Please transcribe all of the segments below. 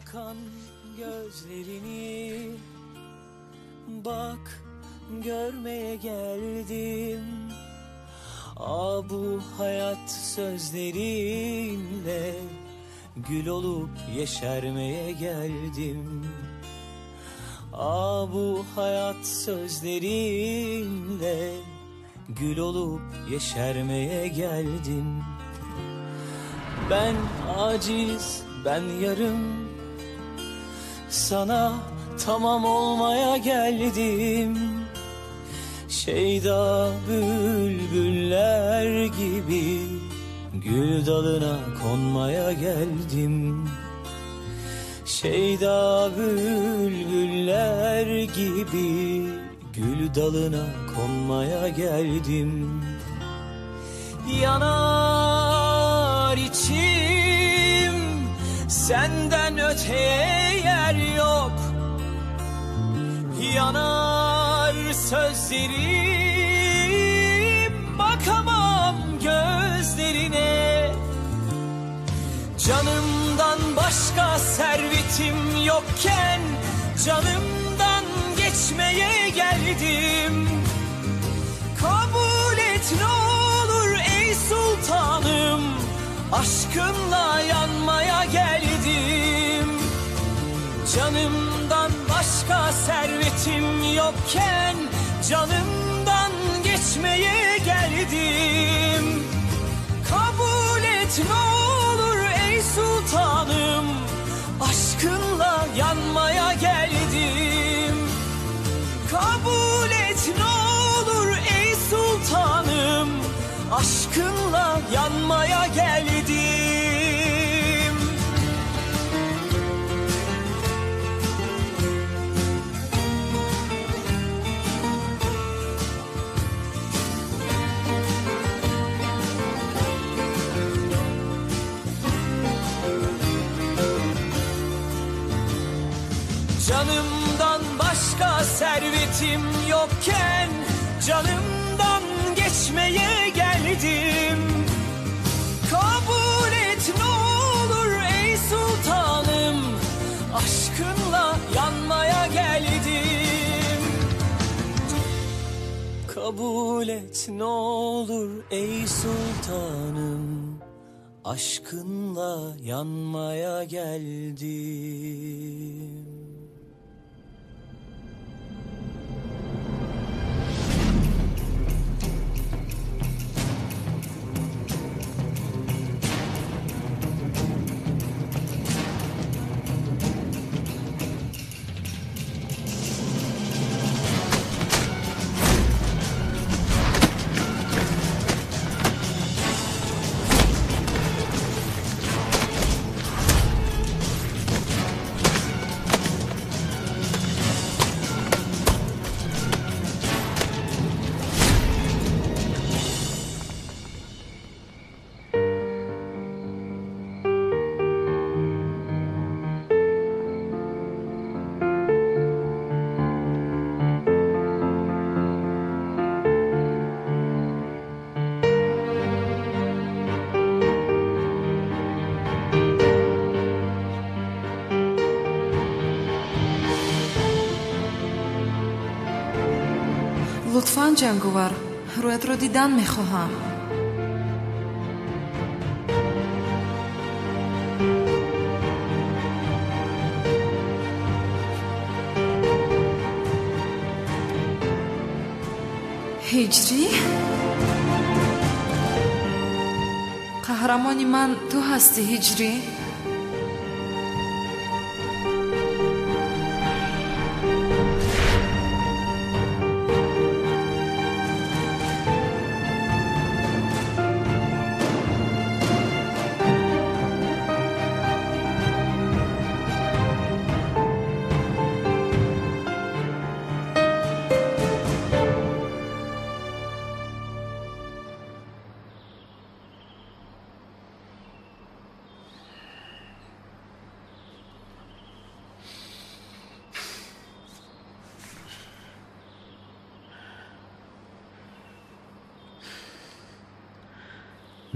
Yakan gözlerini bak görmeye geldim. Aa bu hayat sözlerinle gül olup yeşermeye geldim. Aa bu hayat sözlerinle gül olup yeşermeye geldim. Ben aciz, ben yarım, sana tamam olmaya geldim. Şeyda bülbüller gibi gül dalına konmaya geldim. Şeyda bülbüller gibi gül dalına konmaya geldim. Yanar içim, senden öteye yer yok. Yanar sözlerim, bakamam gözlerine. Canımdan başka servetim yokken canımdan geçmeye geldim. Kabul et ne olur ey sultanım, aşkınla yanmaya geldim. Canımdan başka servetim yokken canımdan geçmeye geldim. Kabul et ne olur ey sultanım, aşkınla yanmaya geldim. Kabul et ne olur ey sultanım, aşkınla yanmaya geldim. Canımdan başka servetim yokken canımdan geçmeye geldim. Kabul et ne olur ey sultanım, aşkınla yanmaya geldim. Kabul et ne olur ey sultanım, aşkınla yanmaya geldim. Лутфан, Ҷанговар, рӯятро дидан мехоҳам. Ҳиҷрӣ? Қаҳрамони ман ту ҳастӣ, Ҳиҷрӣ?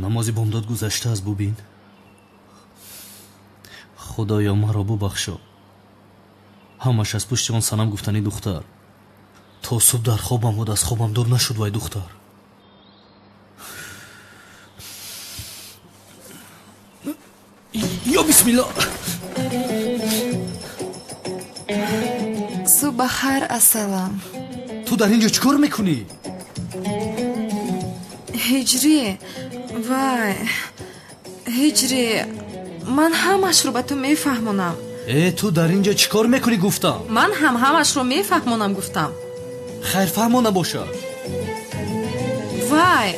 Намози бомдод гузаштааст, бубин. Худоё, маро бубахшо. Ҳамаш аз пушти он Санам гуфтани духтар. То субҳ дар хобам буд, аз хобам дур нашуд вай духтар. Ё бисмиллоҳ. Субҳ бахайр, ассалом. Ту дар ин ҷо чӣ кор мекунӣ? Ҳиҷрӣ, вай, ҳиҷрӣ, ман ҳамашро ба ту мефаҳмонам. Э, ту дар ин ҷо чӣ кор мекунӣ гуфтам? Ман ҳам ҳамашро мефаҳмонам гуфтам. Хайр, фаҳмо набошад. Вай,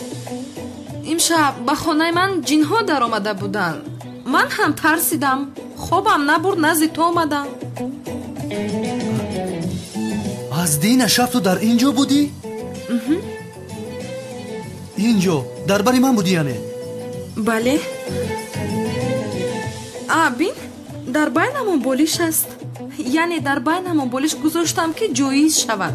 имшаб ба хонаи ман ҷинҳо даромада буданд. Ман ҳам тарсидам, хобам набурд, назди ту омадам. Аз дина шаб ту дар ин ҷо будӣ? Ин ҷо дар бари ман будӣ яъне? Бале. А, бин, дар байнамон болиш аст. Яъне дар байнамон болиш гузоштам, ки ҷоиз шавад.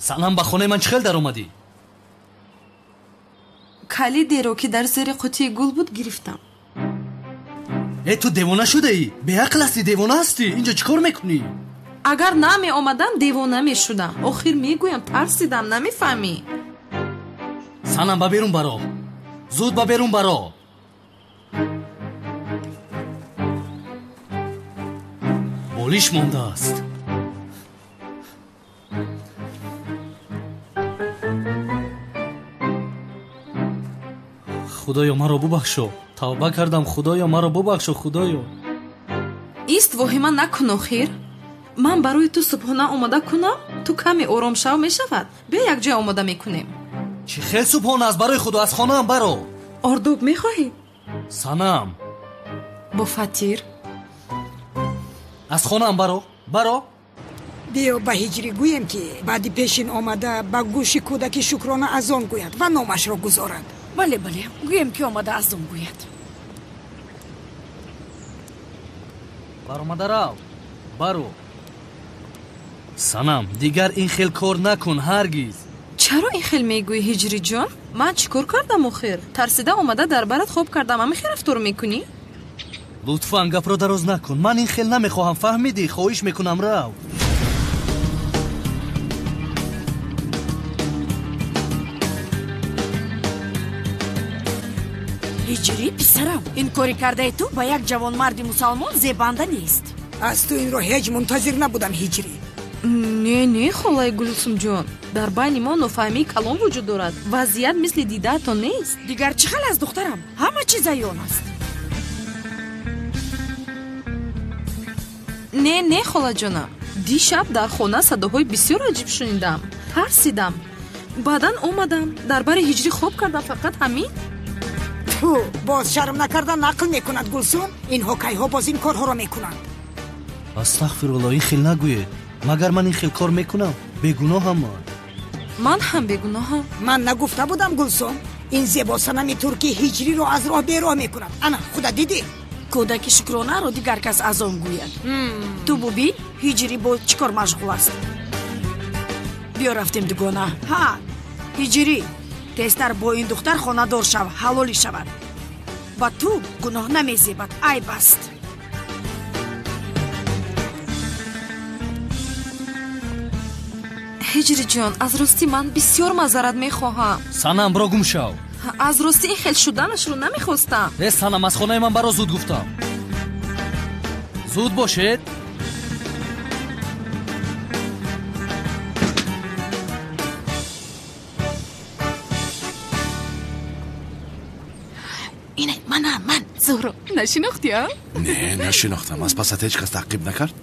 Санам, ба хонаи ман чӣ хел даромадӣ? Калидеро, ки дар зери қутии гул буд, гирифтам. Э, ту девона шудаӣ? Беақл ҳастӣ, девона ҳастӣ. Инҷо чӣ кор мекунӣ? Агар намеомадам, девона мешудам. Охир мегӯям, тарсидам, намефаҳмӣ. Санам, ба берун баро. Зуд ба берун баро. Болиш мондааст. Худоё, маро бубахшо. Тавба кардам, Худоё, маро бубахшо, Худоё. Ист, воҳима накун охир. Ман барои ту субҳона омода кунам, ту каме ором шав мешавад. Биё якҷоя омода мекунем. Чӣ хел субҳона аст барои Худо, аз хонаам баро. Ордоб мехоҳӣ? Санам. Бо фатир. Аз хонаам баро, баро. Биё ба ҳиҷрӣ гӯем, ки баъди пешин омада ба гӯши кӯдаки шукрона азон гӯяд ва номашро гузорад. Бале, бале, гӯем, ки омада азон гӯяд. Баромада рав, баро. Санам, дигар ин хел кор накун ҳаргиз. Чаро ин хел мегӯӣ, ҳиҷриҷон? Ман чӣ кор кардам охир? Тарсида омада дар барат хоб кардам, ҳамин хел рафтор мекунӣ? Лутфан гапро дароз накун. Ман ин хел намехоҳам, фаҳмидӣ? Хоҳиш мекунам, рав. Ҳиҷрӣ, писарам, ин кори кардаи ту ба як ҷавонмарди мусалмон зебанда нест. Аз ту инро ҳеҷ мунтазир набудам, ҳиҷрӣ. Не, не, холаи Гулсумҷон, дар байни мо нофаҳмии калон вуҷуд дорад. Вазъият мисли дидаатон нест. Дигар чӣ хел аст, духтарам? Ҳама чиз аён аст. Не, не, холаҷонам, дишаб дар хона садоҳои бисёр аҷиб шунидам. Тарсидам. Баъдан омадам, дар бари ҳиҷрӣ хоб кардам, фақат ҳамин. Ту боз шарм накарда нақл мекунад, Гулсум. Инҳо кайҳо боз ин корҳоро мекунанд. Астағфируллоҳ, ин хел нагӯед. Магар ман ин хел кор мекунам? Бегуноҳам ман. Ман ҳам бегуноҳам. Ман нагуфта будам, Гулсум, ин зебосанами туркӣ ҳиҷриро аз роҳ бероҳ мекунад. Ана, худа дидӣ? Кӯдаки шукронаро дигар кас азон гӯяд. Ту бубин, ҳиҷрӣ бо чӣ кор машғул аст. Биё рафтем, дугона. Ҳа, ҳиҷрӣ, тезтар бо ин духтар хонадор шав, ҳалолӣ шавад. Ба ту гуноҳ намезебад, айб аст. Ҳиҷриҷон, аз ростӣ ман бисёр маъзарат мехоҳам. Санам, биро гум шав. Аз ростӣ ин хел шуданашро намехостам. Э, Санам, аз хонаи ман баро, зуд гуфтам. Зуд бошед. Инай, манам, ман. Зуҳро, нашинохтӣ, а? Не, нашинохтам. Аз пасат ҳеҷ кас таъқиб накард?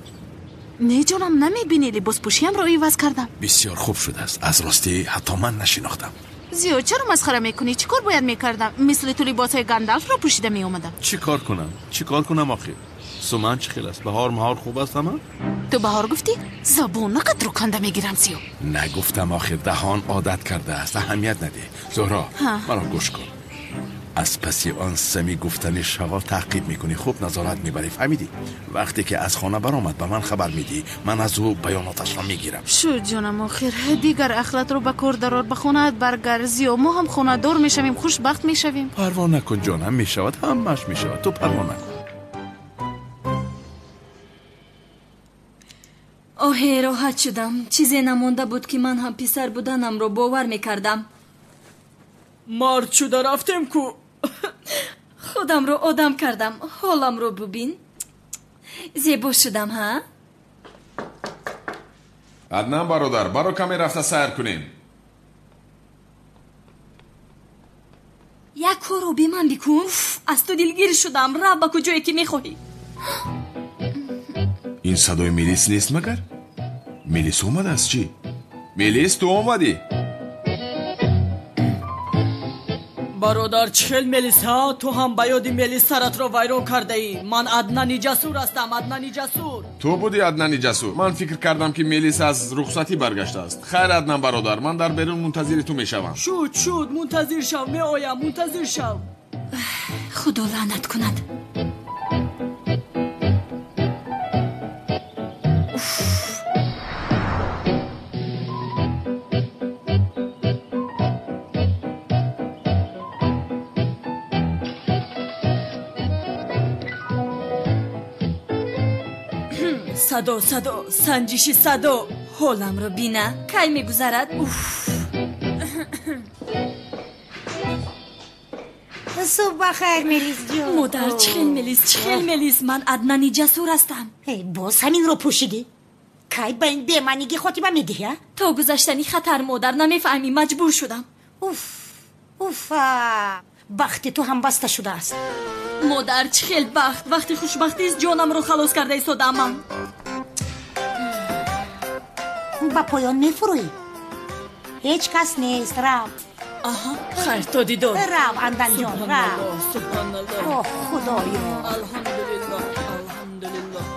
Не, ҷонам, намебинӣ, либоспӯшиямро иваз кардам. Бисёр хуб шудааст. Аз ростӣ ҳатто ман нашинохтам. Зиё, чаро масхара мекунӣ? Чӣ кор бояд мекардам? Мисли ту либосҳои Гандалфро пӯшида меомадам. Чӣ кор кунам? Чӣ кор кунам охир? Суман чӣ хел аст? Баҳор маҳор хуб аст ҳама? Ту баҳор гуфтӣ? Забонақат рӯ канда мегирам, Зиё. Нагуфтам охир, даҳон одат кардааст. Аҳамият надиҳ. Зуҳро, маро гӯш кун. Аз паси он сами гуфтани шағол таъқиб мекунӣ, хуб назорат мебарӣ, фаҳмидӣ? Вақте ки аз хона баромад ба ман хабар медиҳӣ, ман аз ӯ баёноташро мегирам. Шуд ҷонам, охир дигар ахлатро ба кор дарор, ба хонаат баргард. Зиё, мо ҳам хонадор мешавем, хушбахт мешавем. Парво накун ҷонам, мешавад, ҳамааш мешавад, ту парво накун. Оҳе, роҳат шудам. Чизе намонда буд ки ман ҳам писар буданамро бовар мекардам. Мард шуда рафтем ку. Худамро одам кардам. Ҳоламро бубин. Зебо шудам, ҳа? Аднан бародар, баро каме рафта сайр кунем. Як корро бе ман бикун. Аз ту дилгир шудам. Рав ба куҷое ки мехоҳӣ. Ин садои Мелис нест магар? Мелис омадааст чӣ? Мелис, ту омадӣ? Бародар, чӣ хел Мелис, ҳа? Ту ҳам ба ёди Мелис саратро вайрон кардаӣ. Ман Аднани Ҷасур ҳастам, Аднани Ҷасур. Ту будӣ Аднани Ҷасур? Ман фикр кардам ки Мелис аз рухсатӣ баргаштааст. Хайр, Аднан бародар, ман дар берун мунтазири ту мешавам. Шуд, шуд, мунтазир шав, меоям, мунтазир шав. Худо лаънат кунад. Садо, садо, санҷиши садо. Ҳоламро бина, кай мегузарад? Уф. Субҳ бахайр, Мелис ҷон. Модар, чӣ хел Мелис, чӣ хел Мелис? Ман Аднани Ҷасур ҳастам. Боз ҳаминро пӯшидӣ? Кай ба ин бемаънигӣ хотима медиҳӣ, а? То гузаштани хатар, модар, намефаҳмӣ, маҷбур шудам. Уф, уфа, бахти ту ҳам баста шудааст. Модар, чӣ хел бахт? Вақти хушбахтист, ҷонамро халос карда истодаам ман. Ба поён мефурӯӣ? Ҳеҷ кас нест, рав. Аҳа, хайр, то дидор. Рав, Анданҷон, рав. Субҳаналлоҳ, Оҳ, худоё. Алҳамдулиллоҳ, алҳамдулиллоҳ.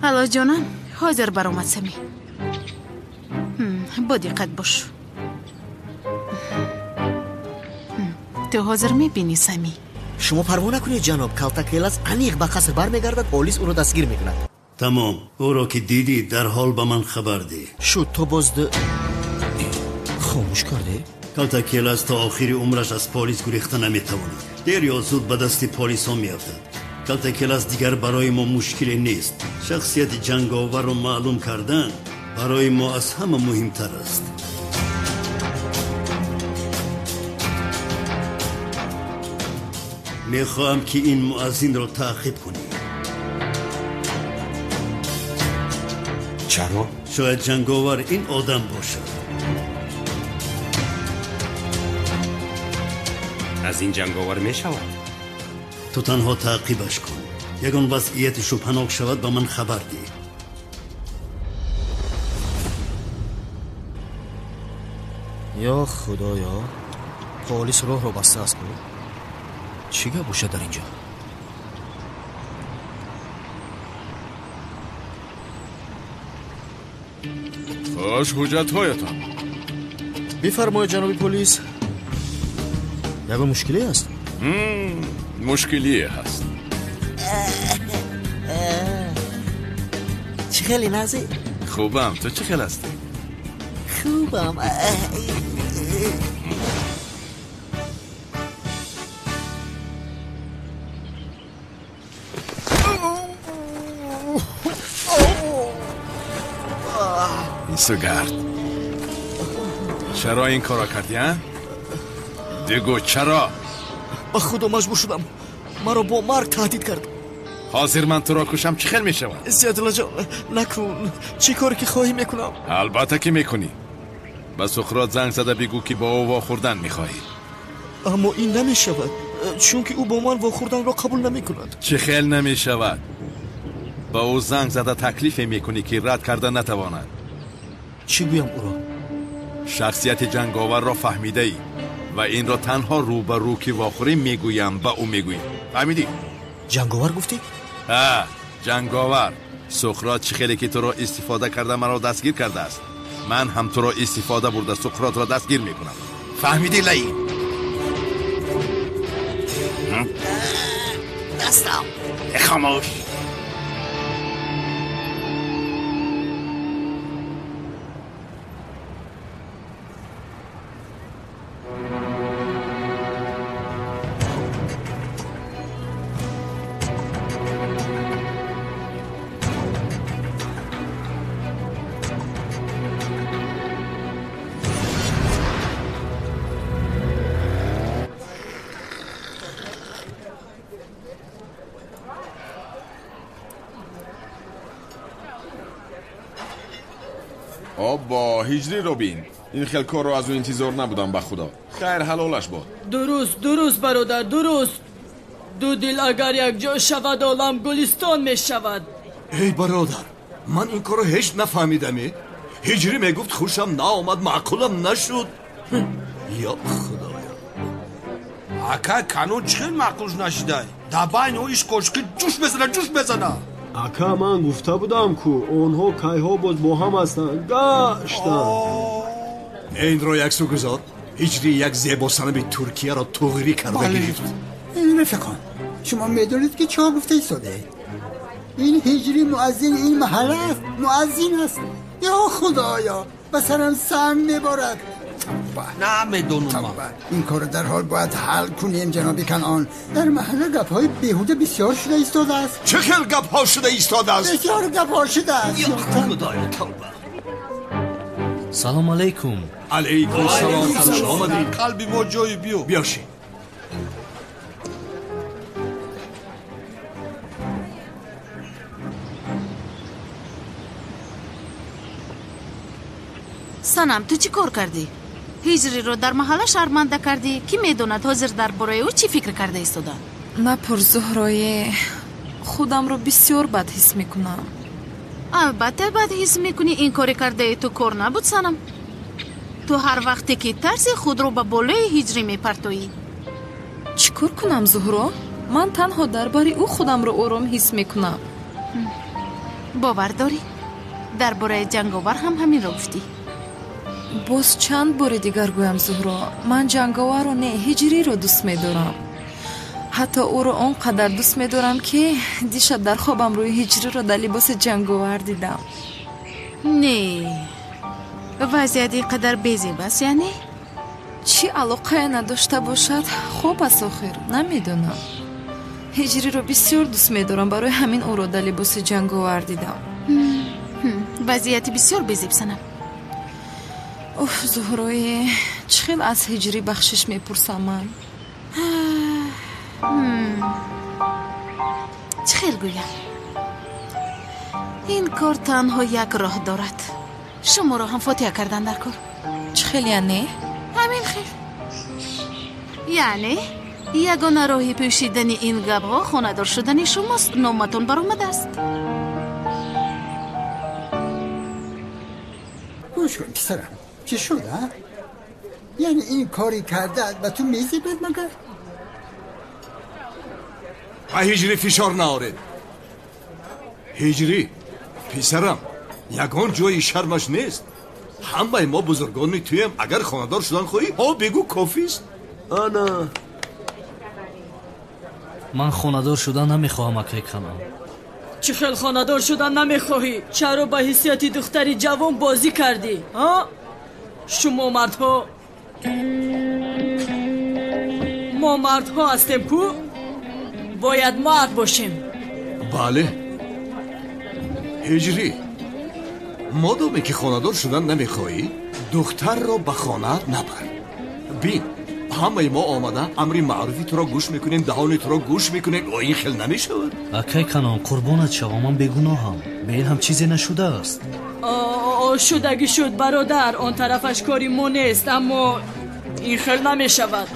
Алло ҷонам, ҳозир баромад Сами. Бо диққат бош. Ту ҳозир мебинӣ Сами. Шумо парво накунед ҷаноб, Калтакелас аниқ ба қаср бармегардад, полис ӯро дастгир мекунад. Тамом, ӯро ки дидӣ дарҳол ба ман хабар деҳ. Шуд, то боз хомӯш карде? Калтакелас то охири умраш аз полис гурехта наметавонад. Дер ё зуд ба дасти полисҳо меафтад. Калтакелас дигар барои мо мушкиле нест. Шахсияти ҷанговарро маълум кардан барои мо аз ҳама муҳимтар аст. Мехоҳам ки ин муаззинро таъқиб кунӣ. Чаро? Шояд ҷанговар ин одам бошад. Аз ин ҷанговар мешавад? Ту танҳо таъқибаш кун. Ягон вазъияти шубҳанок шавад ба ман хабар деҳ. Ё худоё, полис роҳро бастааст ку. Чӣ гап бошад дар ин ҷо? Хуш ҳуҷҷатҳоятон. Бифармоед ҷаноби полис. Ягон мушкиле аст? Мушкилие ҳаст. Чӣ хеле нағзӣ? Хубам, ту чӣ хел ҳастӣ? Хубам. Сугард, чаро ин корро кардӣ, а? Бигӯ чаро? Ба худо маҷбур шудам. Маро бо марг таҳдид кард. Ҳозир ман туро кушам чӣ хел мешавад? Зиёдуллоҷон, накун. Чӣ коре ки хоҳӣ мекунам. Албатта ки мекунӣ. Ба Суқрот занг зада бигӯ ки бо ӯ вохӯрдан мехоҳӣ. Аммо ин намешавад, чунки ӯ бо ман вохӯрданро қабул намекунад. Чӣ хел намешавад? Ба ӯ занг зада таклифе мекунӣ, ки рад карда натавонад. Чӣ гӯям ӯро? Шахсияти ҷанговарро фаҳмидаӣ ва инро танҳо рӯ ба рӯ ки вохӯрӣ мегӯям, ба ӯ мегӯӣ. Фаҳмидӣ? Ҷанговар гуфтӣ? Ҳа, ҷанговар. Суқрот чӣ хеле ки туро истифода карда маро дастгир кардааст, ман ҳам туро истифода бурда Суқротро дастгир мекунам. Фаҳмидӣ, лаин? Дастам. Хомӯш. Оббо, ҳиҷриро бин. Ин хел корро аз ӯ интизор набудам, ба худо. Хайр, ҳалолаш бод. Дуруст, дуруст, бародар, дуруст. Ду дил агар якҷо шавад, олам гулистон мешавад. Эй бародар, ман ин корро ҳеҷ нафаҳмидаме. Ҳиҷрӣ мегуфт хушам наомад, маъқулам нашуд. Ё худоё. Ака, канун чӣ хел маъқулш нашидай? Дар байни ӯ ишқу ошиқӣ ҷӯш мезана, ҷӯш мезана. Ака, ман гуфта будам, ку онҳо кайҳо боз бо ҳам ҳастанд. Гаштанд. Инро яксу гузор. Ҳиҷрӣ як зебосанами Туркияро туғрӣ карда гирифт. Рафиқон, шумо медонед, ки чӣ гуфта истодаед? Ин ҳиҷрӣ муаззини ин маҳалла аст, муаззин аст. Ё худоё, ба сарам санг меборад. Намедонам. Ин корро дар ҳол бояд ҳал кунем, ҷаноби Канъон. Дар маҳалла гапҳои беҳуда бисёр шуда истодааст. Чӣ хел гапҳо шуда истодааст? Бисёр гапҳо шудааст. Ё худоё, тавба. Салом алейкум. Алейкум салом. Хуш омадед. Қалби мо ҷои биё. Биёшед. Санам, ту чӣ кор кардӣ? Ҳиҷриро дар маҳалла шарманда кардӣ. Кӣ медонад ҳозир дар бораи ӯ чӣ фикр карда истоданд? Напурс, Зуҳрое, худамро бисёр бад ҳис мекунам. Албатта бад ҳис мекунӣ. Ин кори кардаи ту кор набуд, Санам. Ту ҳар вақте ки тарси худро ба болои ҳиҷрӣ мепартоӣ. Чӣ кор кунам, Зуҳро? Ман танҳо дар бари ӯ худамро ором ҳис мекунам. Бовар дорӣ, дар бораи ҷанговар ҳам ҳаминро гуфтӣ. Боз чанд бори дигар гӯям, Зуҳро, ман ҷанговарро не, ҳиҷриро дӯст медорам. Ҳатто ӯро он қадар дӯст медорам, ки дишаб дар хобам рӯи ҳиҷриро дар либоси ҷанговар дидам. Не, вазъият ин қадар безеб аст, яъне? Чӣ алоқае надошта бошад, хоб аст охир, намедонам. Ҳиҷриро бисёр дӯст медорам, барои ҳамин ӯро дар либоси ҷанговар дидам. Вазъияти бисёр безеб, Санам. Уф, Зуҳрое, чӣ хел аз ҳиҷрӣ бахшиш мепурсам ман? Чӣ хел гӯям? Ин кор танҳо як роҳ дорад. Шуморо ҳам фотиҳа кардан дар кор. Чӣ хел яъне? Ҳамин хел. Яъне ягона роҳи пӯшидани ин гапҳо хонадор шудани шумост. Номатон баромадааст. Гӯш кун, писарам, чӣ шуд, а? Яъне ин кори кардаат ба ту мезебад магар? Ба ҳиҷрӣ фишор наоред. Ҳиҷрӣ, писарам, ягон ҷои шармаш нест. Ҳамаи мо бузургони туем. Агар хонадор шудан хоҳӣ, ҳо бигӯ, кофист. Ана. Ман хонадор шудан намехоҳам, акай Канъон. Чӣ хел хонадор шудан намехоҳӣ? Чаро ба ҳиссияти духтари ҷавон бозӣ кардӣ, ҳа? Шумо мардҳо, мо мардҳо ҳастем ку? Бояд мард бошем. Бале, ҳиҷрӣ, модоме ки хонадор шудан намехоҳӣ, духтарро ба хонаат набар. Бин, ҳамаи мо омада амри маъруфи туро гӯш мекунем, даҳони туро гӯш мекунем. Ин хел намешавад. Акай Канъон, қурбонат шавам, ман бегуноҳам. Бе ин ҳам чизе нашудааст. Шудагӣ шуд, бародар. Он тарафаш кори мо нест, аммо ин хел намешавад.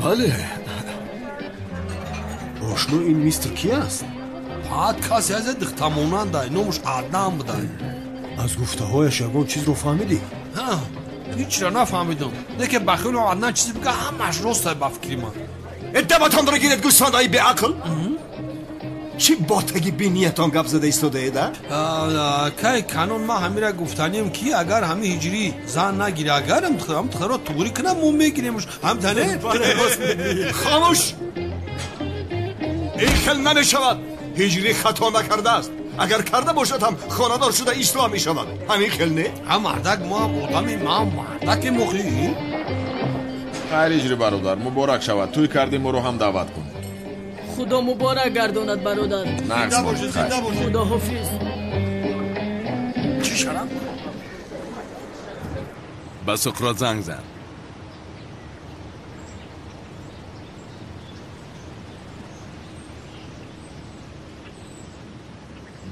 Бале. Ошно, ин мистер ки аст? Баъд касе аз духтамонандай, номаш Аднан будай. Аз гуфтаҳояш ягон чизро фаҳмидӣ? Ҳечро нафаҳмидам. Лекин ба хиёли Аднан чизе бига, ҳамааш ростай ба фикри ман. Даматонро гиред, гӯсфандаи беақл! Чӣ ботаги бениятон гап зада истодаед, а? Кай канон ман ҳамира гуфтанем, ки агар ҳами ҳиҷрӣ зан нагири, агар ҳам духтаро туғрӣ кунам, мо мегиремш. Ҳамтане? Хомӯш! Ин хел намешавад. Ҳиҷрӣ хато накардааст. Агар карда бошад ҳам хонадор шуда ислоҳ мешавад. Ҳамин хел не? Ҳа, мардак, мо ҳам одами, ман мардаке мохӣ. Хайр, ҳиҷрӣ бародар, муборак шавад. Тӯй кардем, моро ҳам даъват кун. Худо муборак гардонад, бародар. Нағз бошед, зинда бошед. Худо ҳофиз. Чӣ шарам? Ба Суқрот занг зан.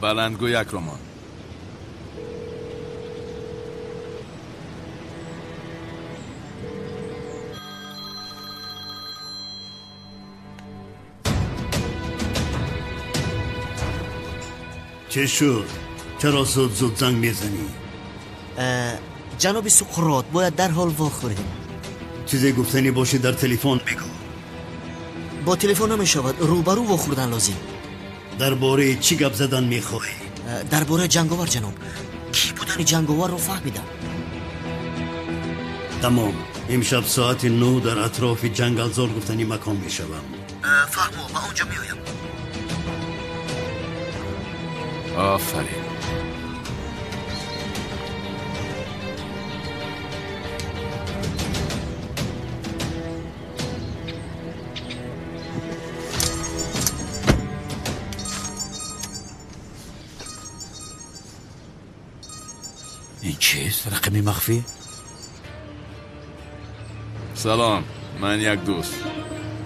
Баландгӯяк ромон. Чӣ шуд? Чаро зуд зуд занг мезанӣ? Ҷаноби Суқрот, бояд дарҳол вохӯрем. Чизе гуфтанӣ бошӣ дар телефон бигӯ. Бо телефон намешавад, рӯбарӯ вохӯрдан лозим. Дар бораи чӣ гап задан мехоҳӣ? Дар бораи ҷанговар, ҷаноб. Кӣ будани ҷанговарро фаҳмидам. Тамом. Имшаб соати 9 дар атрофи ҷангалзор гуфтани макон мешавам. Фаҳмо, ба он ҷо меоям. Офарин. Ин чист? Рақами махфӣ? Салом, ман як дӯст.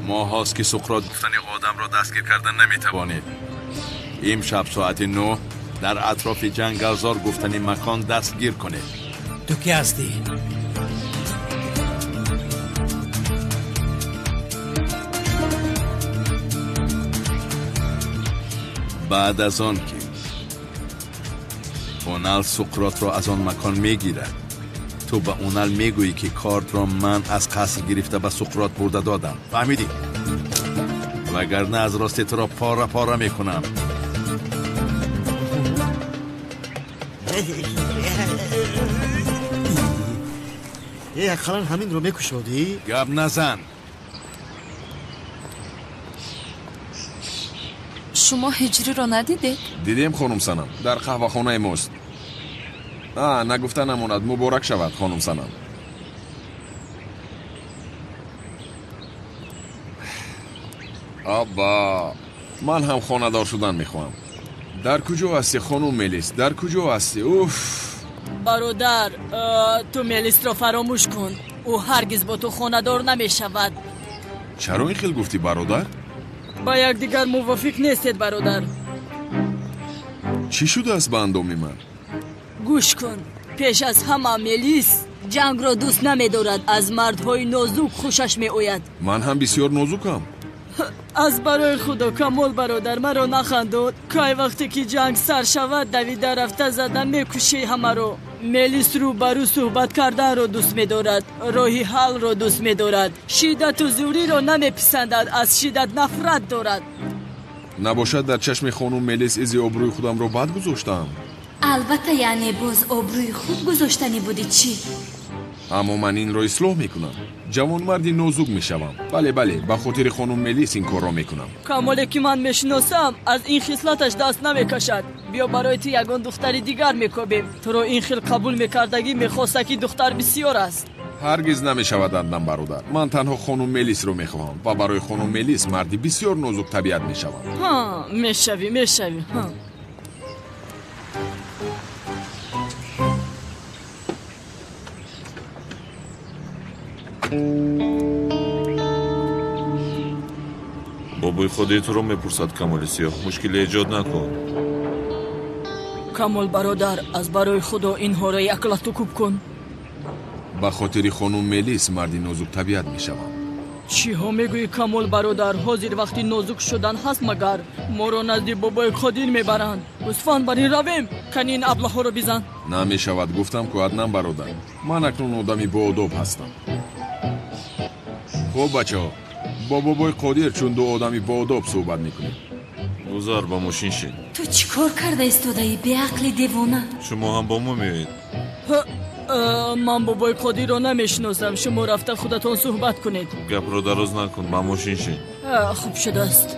Моҳост ки Суқрот гуфтани одамро дастгир кардан наметавонед. Имшаб соати 9 дар атрофи ҷангалзор гуфтани макон дастгир кунед. Ту кӣ ҳастӣ? Баъд аз он ки Онал Суқротро аз он макон мегирад, ту ба Онал мегӯӣ, ки картро ман аз қаср гирифта ба Суқрот бурда додам. Фаҳмидӣ? Вагарна аз рости туро пора пора мекунам. Ақаллан ҳаминро мекушодӣ? Гап назан. Шумо ҳиҷриро надидед? Дидем, хонум Санам, дар қаҳвахонаи мост. Нагуфта намонад, муборак шавад, хонум Санам. Абба, ман ҳам хонадор шудан мехоҳам. Дар куҷо ҳастӣ, хонум Мелис? Дар куҷо ҳастӣ? Уф! Бародар, ту Мелисро фаромӯш кун. Ӯ ҳаргиз бо ту хонадор намешавад. Чаро ин хел гуфтӣ, бародар? Ба якдигар мувофиқ нестед, бародар. Чӣ шудааст ба андоми ман? Гӯш кун, пеш аз ҳама Мелис ҷангро дӯст намедорад, аз мардҳои нозук хушаш меояд. Ман ҳам бисёр нозукам. Аз барои худо, Камол бародар, маро нахандод. Кай вақте ки ҷанг сар шавад, давида рафта зада мекушӣ ҳамаро. Мелис рӯбарӯ суҳбат карданро дӯст медорад, роҳи ҳаллро дӯст медорад, шиддату зӯриро намеписандад, аз шиддат нафрат дорад. Набошад дар чашми хонум Мелис изи обрӯи худамро бад гузоштаам? Албатта, яъне боз обрӯи хуб гузоштанӣ будӣ чӣ? Аммо ман инро ислоҳ мекунам. Ҷавонмарди нозук мешавам. Бале, бале, ба хотири хонум Мелис ин корро мекунам. Камоле ки ман мешиносам, аз ин хислаташ даст намекашад. Биё барои ту ягон духтари дигар мекобем. Туро ин хел қабул мекардагӣ мехоста, ки духтар бисёр аст. Ҳаргиз намешавад, Аднан бародар. Ман танҳо хонум Мелисро мехоҳам ва барои хонум Мелис марди бисёр нозук табиат мешавам. Ҳа, мешавӣ, мешавӣ. Ҳа. Бобои худи туро мепурсад, Камоли Сиёҳ. Мушкиле эҷод накун. Камол бародар, аз барои худо инҳоро як лату кӯб кун. Ба хотири хонум Мелис марди нозук табиат мешавам. Чиҳо мегӯӣ, Камол бародар? Ҳозир вақти нозук шудан ҳаст магар? Моро назди бобои Қодир мебаранд. Гӯсфанд, барин равем. Кани ин аблаҳоро бизан. Намешавад, гуфтам ку, Аднан бародар. Ман акнун одами боодоб ҳастам. Хуб, бачаҳо, бо бобои Қодир чун ду одами боодоб суҳбат мекунем. Гузар, ба мошин шин. Ту чӣ кор карда истодаӣ, беақли девона? Шумо ҳам бо мо меоед. Ман бобои Қодирро намешиносам. Шумо рафта худатон суҳбат кунед. Гапро дароз накун, ба мошин шин. Хуб шудааст.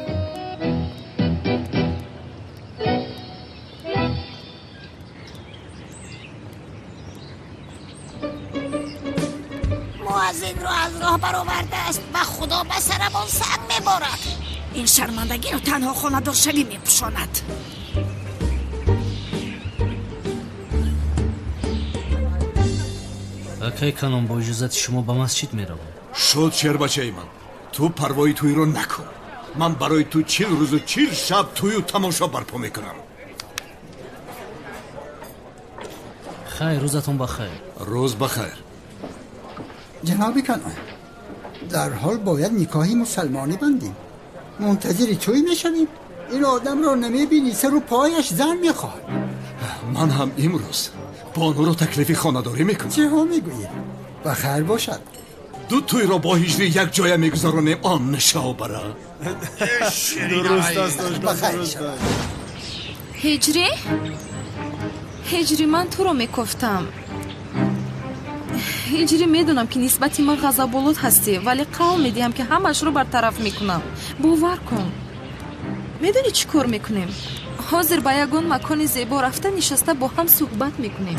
Муаззинро аз роҳ баровардааст ва Худо ба сарамон санг меборад. Ин шармандагиро танҳо хонадоршавӣ мепӯшонад. Акай Канон, бо иҷозати шумо ба масҷид меравам. Шуд, шербачаи ман. Ту парвои тӯйро накун. Ман барои ту 40 рӯзу 40 шаб тӯю тамошо барпо мекунам. Хайр, рӯзатон ба хайр. Рӯз ба хайр. Ҷаноби Канон, дарҳол бояд никоҳи мусалмонӣ бандем. Мунтазири тӯй мешавем. Ин одамро намебинӣ, сару пояш зан мехоҳад. Ман ҳам имрӯз бонуро таклифи хонадорӣ мекунам. Чиҳо мегӯӣ? Ба хайр бошад. Ду тӯйро бо ҳиҷрӣ як ҷоя мегузаронем, он нишобара. Дуруст аст, ба хайр шавад. Ҳиҷрӣ? Ҳиҷрӣ, ман туро мекофтам. Ҳиҷрӣ, медонам ки нисбати ман ғазаболуд ҳастӣ, вале қавл медиҳам ки ҳамаашро бартараф мекунам. Бовар кун. Медонӣ чӣ кор мекунем? Ҳозир ба ягон макони зебо рафта нишаста бо ҳам суҳбат мекунем.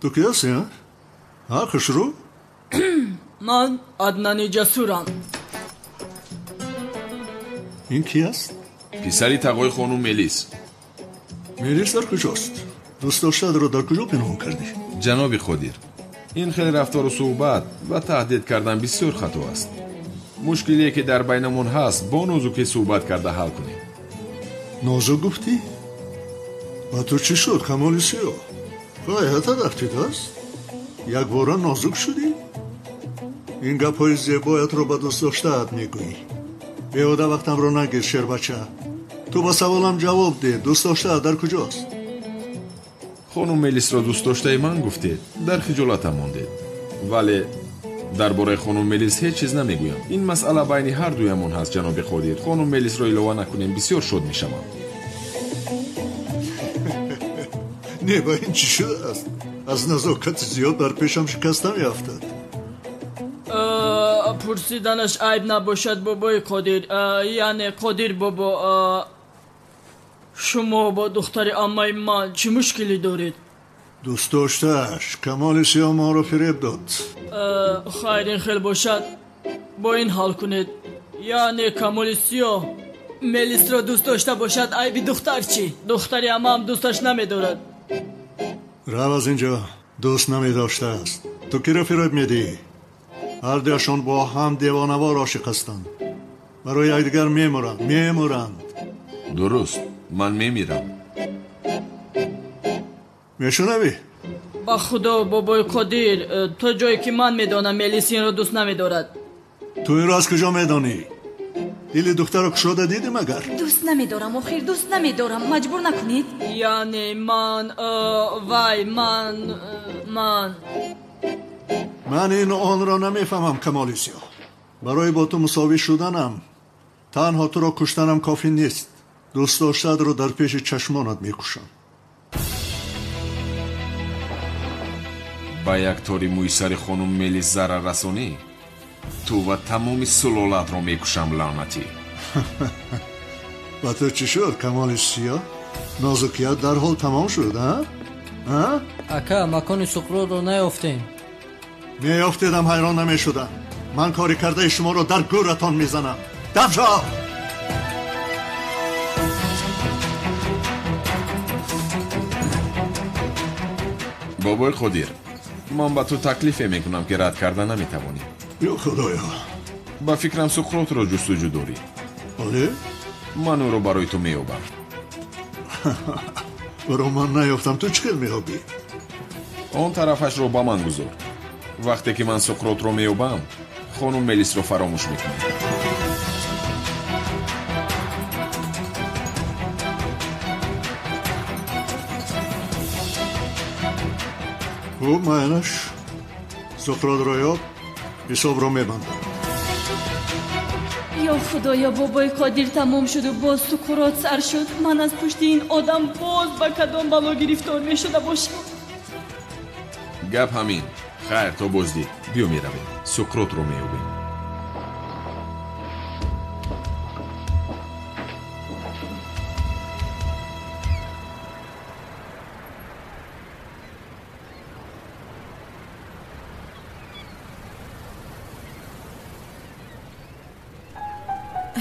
Ту ки ҳастӣ, ҳа? Хушрӯ? Ман Аднани Ҷасурам. Ин ки аст? Писари тағои хонум Мелис. Мелис дар куҷост? Дӯстдоштаатро дар куҷо пинҳон кардӣ? Ҷаноби Қодир, ин хеле рафтору суҳбат ва таҳдид кардан бисёр хато аст. Мушкилие ки дар байнамон ҳаст, бо нозукӣ суҳбат карда ҳал кунем. Нозук гуфтӣ? Ба ту чӣ шуд, Камоли Сиёҳ? Ғайрата рафтидааст? Якбора нозук шудӣ? Ин гапҳои зебоятро ба дӯстдоштаат мегӯӣ. Беҳуда вақтамро нагир, шербача. Ту ба саволам ҷавоб деҳ. Дӯстдоштаат дар куҷост? Хонум Мелисро дӯстдоштаи ман гуфтед, дар хиҷолатам мондед. Вале дар бораи хонум Мелис ҳеҷ чиз намегӯям. Ин масъала байни ҳар дуямон ҳаст, ҷаноби Қодир. Хонум Мелисро илова накунем, бисёр шод мешавам. Не, ба ин чӣ шудааст? Аз назокати зиёд дар пешам шикаста меафтад. Пурсиданаш айб набошад, бобои Қодир. Яъне Қодир бобо, шумо бо духтари аммаи ман чӣ мушкилӣ доред? Дӯстдоштааш Камоли Сиёҳ моро фиреб дод. Хайр, ин хел бошад, бо ин ҳал кунед. Яъне Камоли Сиёҳ Мелисро дӯст дошта бошад, айби духтар чӣ? Духтари аммаам дӯсташ намедорад. Рав аз инҷо, дӯст намедоштааст. Ту киро фиреб медиҳӣ? Ҳардуяшон бо ҳам девонавор ошиқ ҳастанд. Барои якдигар мемуранд, мемуранд. Дуруст, ман мемирам. Мешунавӣ? Ба Худо, бобои Қодир, то ҷое ки ман медонам, Мелис инро дӯст намедорад. Ту инро аз куҷо медонӣ? Дили духтаро кушода дидӣ магар? Дӯст намедорам, охир дӯст намедорам. Маҷбур накунед. Яъне ман, вай, ман, ман. Ман ин онро намефаҳмам, Камоли Сиёҳ. Барои бо ту мусовӣ шуданам танҳо туро куштанам кофӣ нест. Дӯстдоштаатро дар пеши чашмонат мекушам. Ба як тори мӯи сари хонум Мелис зарар расонӣ, ту ва тамоми сулолатро мекушам, лаънатӣ. Ба ту чӣ шуд, Камоли Сиёҳ? Нозукият дарҳол тамом шуд, а? Ака, макони Суқротро наёфтем. Меёфтедам, ҳайрон намешудам. Ман кори кардаи шуморо дар гӯратон мезанам. Даф шав! Бобои Қодир, ман ба ту таклифе мекунам ки рад карда наметавонӣ. Ё Худоё! Ба фикрам Суқротро ҷустуҷӯ дорӣ. Бале? Ман ӯро барои ту меёбам. Ӯро ман наёфтам, ту чӣ хел меёбӣ? Он тарафашро ба ман гузор. Вақте ки ман Суқротро меёбам, хонум Мелисро фаромӯш мекунам. Хуб, майнаш. Суқротро ёб, ҳисобро мебандам. Ё худоё, бобои Қодир тамом шуду боз Суқрот сар шуд. Ман аз пушти ин одам боз ба кадом бало гирифтор мешуда бошам? Гап ҳамин. Хайр, то боздид. Биё меравем, Суқротро меёбем.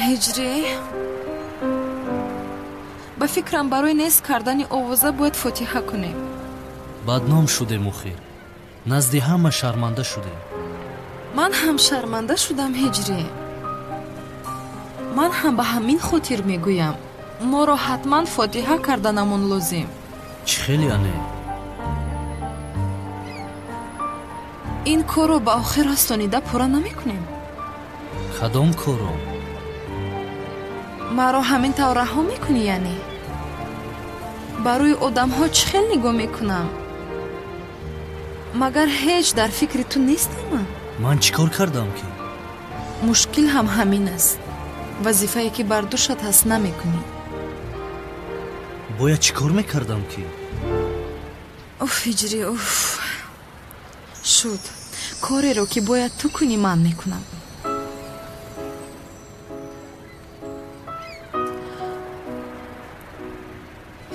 Ҳиҷрӣ, ба фикрам барои нест кардани овоза бояд фотиҳа кунем. Бадном шудем охир. Назди ҳама шарманда шудем. Ман ҳам шарманда шудам, Ҳиҷрӣ. Ман ҳам ба ҳамин хотир мегӯям. Моро ҳатман фотиҳа карданамон лозим. Чӣ хеле ане? Ин корро ба охир расонида пурра намекунем. Кадом корро? Маро ҳамин тавр раҳо мекунӣ, яъне? Барои одамҳо чӣ хел нигоҳ мекунам? Магар ҳеҷ дар фикри ту нестам ман? Ман чӣ кор кардам ки? Мушкил ҳам ҳамин аст. Вазифае ки бар дӯшат ҳаст намекунӣ. Бояд чӣ кор мекардам ки? Уф, Ҳиҷрӣ, уф. Шуд. Кореро ки бояд ту кунӣ, ман мекунам.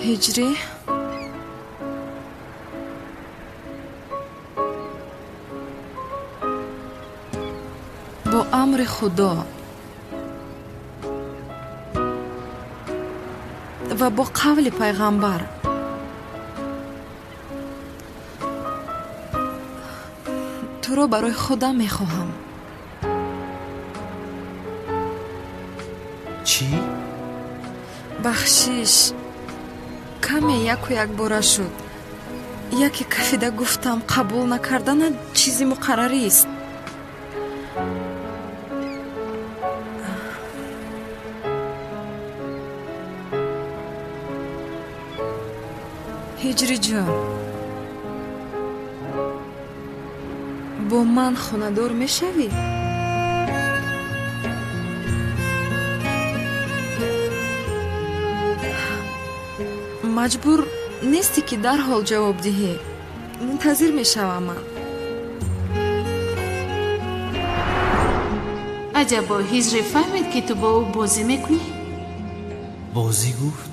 Ҳиҷрӣ, бо амри Худо ва бо қавли пайғамбар туро барои худам мехоҳам. Чӣ? Бахшиш, каме яку якбора шуд. Яке кафида гуфтам, қабул накарданат чизи муқаррарист. Ҳиҷриҷон, бо ман хонадор мешавӣ? Маҷбур нестӣ ки дарҳол ҷавоб диҳӣ. Мунтазир мешавам ман. Аҷабо, Ҳиҷрӣ фаҳмид ки ту бо ӯ бозӣ мекунӣ? Бозӣ гуфт?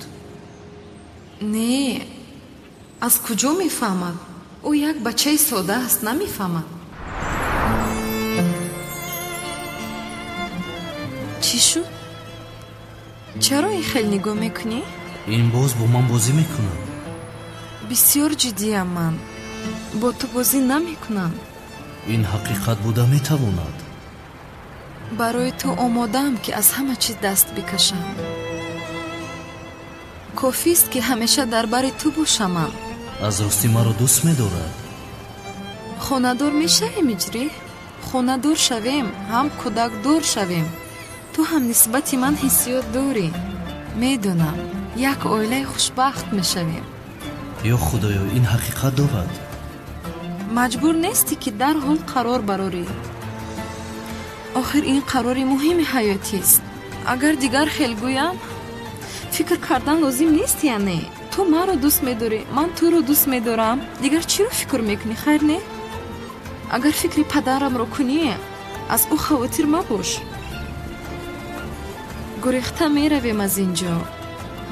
Не, аз куҷо мефаҳмад? Ӯ як бачаи сода аст, намефаҳмад. Чӣ шуд? Чаро ин хел нигоҳ мекунӣ? Ин боз бо ман бозӣ мекунад. Бисёр ҷиддиям ман. Бо ту бозӣ намекунам. Ин ҳақиқат буда метавонад. Барои ту омодаам ки аз ҳама чиз даст бикашам. Кофист ки ҳамеша дар бари ту бошам ман. Аз ростӣ маро дӯст медорад. Хонадор мешавем, Ҳиҷрӣ? Хонадор шавем, ҳам кӯдакдор шавем. Ту ҳам нисбати ман ҳиссиёт дорӣ. Медонам, як оилаи хушбахт мешавем. Ё худоё, ин ҳақиқат дорад. Маҷбур нестӣ ки дарҳол қарор барорӣ. Охир ин қарори муҳими ҳаётист. Агар дигар хел гӯям, фикр кардан лозим нест, яъне? Ту маро дӯст медорӣ, ман туро дӯст медорам. Дигар чиро фикр мекунӣ, хайр не? Агар фикри падарамро кунӣ, аз ӯ хавотир мабош. Гурехта меравем аз ин ҷо.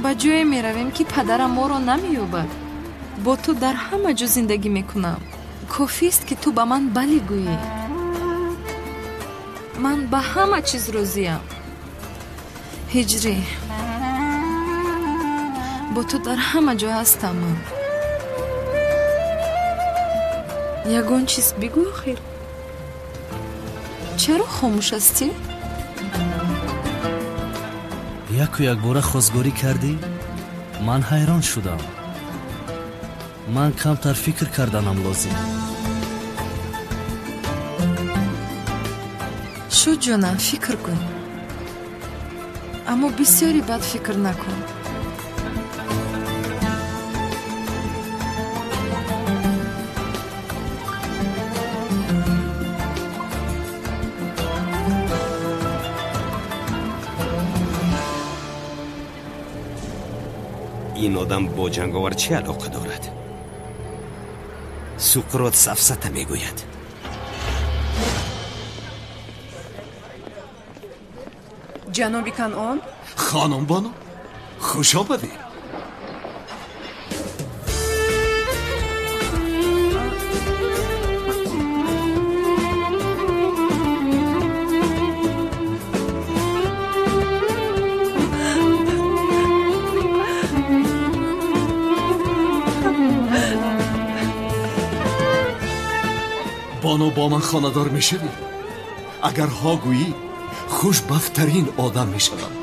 Ба ҷое меравем ки падарам моро намеёбад. Бо ту дар ҳама ҷо зиндагӣ мекунам. Кофист ки ту ба ман бале гӯӣ. Ман ба ҳама чиз розиям. Ҳиҷрӣ, бо ту дар ҳама ҷо ҳастам ман. Ягон чиз бигӯ охир. Чаро хомӯш ҳастӣ? Яку якбора хостгорӣ кардӣ? Ман ҳайрон шудам. Ман камтар фикр карданам лозим. Шуд, ҷонам, фикр кун, аммо бисёри бад фикр накун. Ин одам бо ҷанговар чӣ алоқа дорад? Суқрот сафсата мегӯяд. Ҷаноби Канъон? Хонум бону, хуш омадед. Бону, бо ман хонадор мешавӣ? Агар ҳо гӯӣ, хушбахттарин одам мешавам.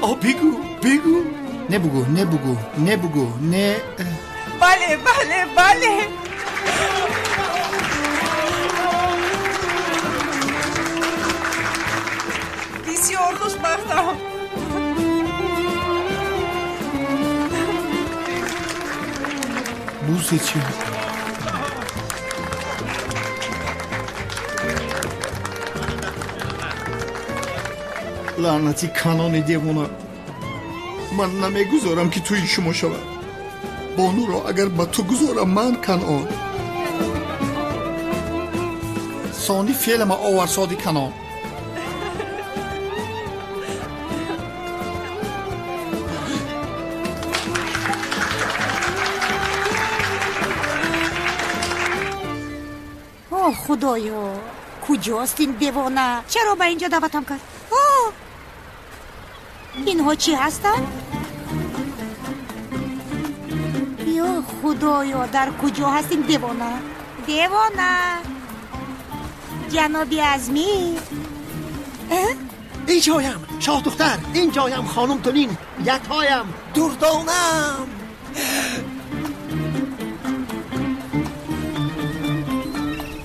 О, бигӯ, бигӯ. Не бугӯ, не бугӯ, не бугӯ, не. Бале, бале, бале. Бисёр хушбахтам. Бузе чи? Лаънати канони девона, ман намегузорам, ки тӯи шумо шавад. Бонуро агар ба ту гузорам, ман Канъон сони феълама оварсоди Канон. О, худоё, куҷост ин девона? Чаро ба инҷо даъватам кард? О, инҳо чӣ ҳастанд? Ё худоё, дар куҷо ҳаст ин девона? Девона, ҷаноби Азмӣ. Инҷоям, шоҳдухтар, инҷоям, хонум Тулин, якҳоям, дурдонам.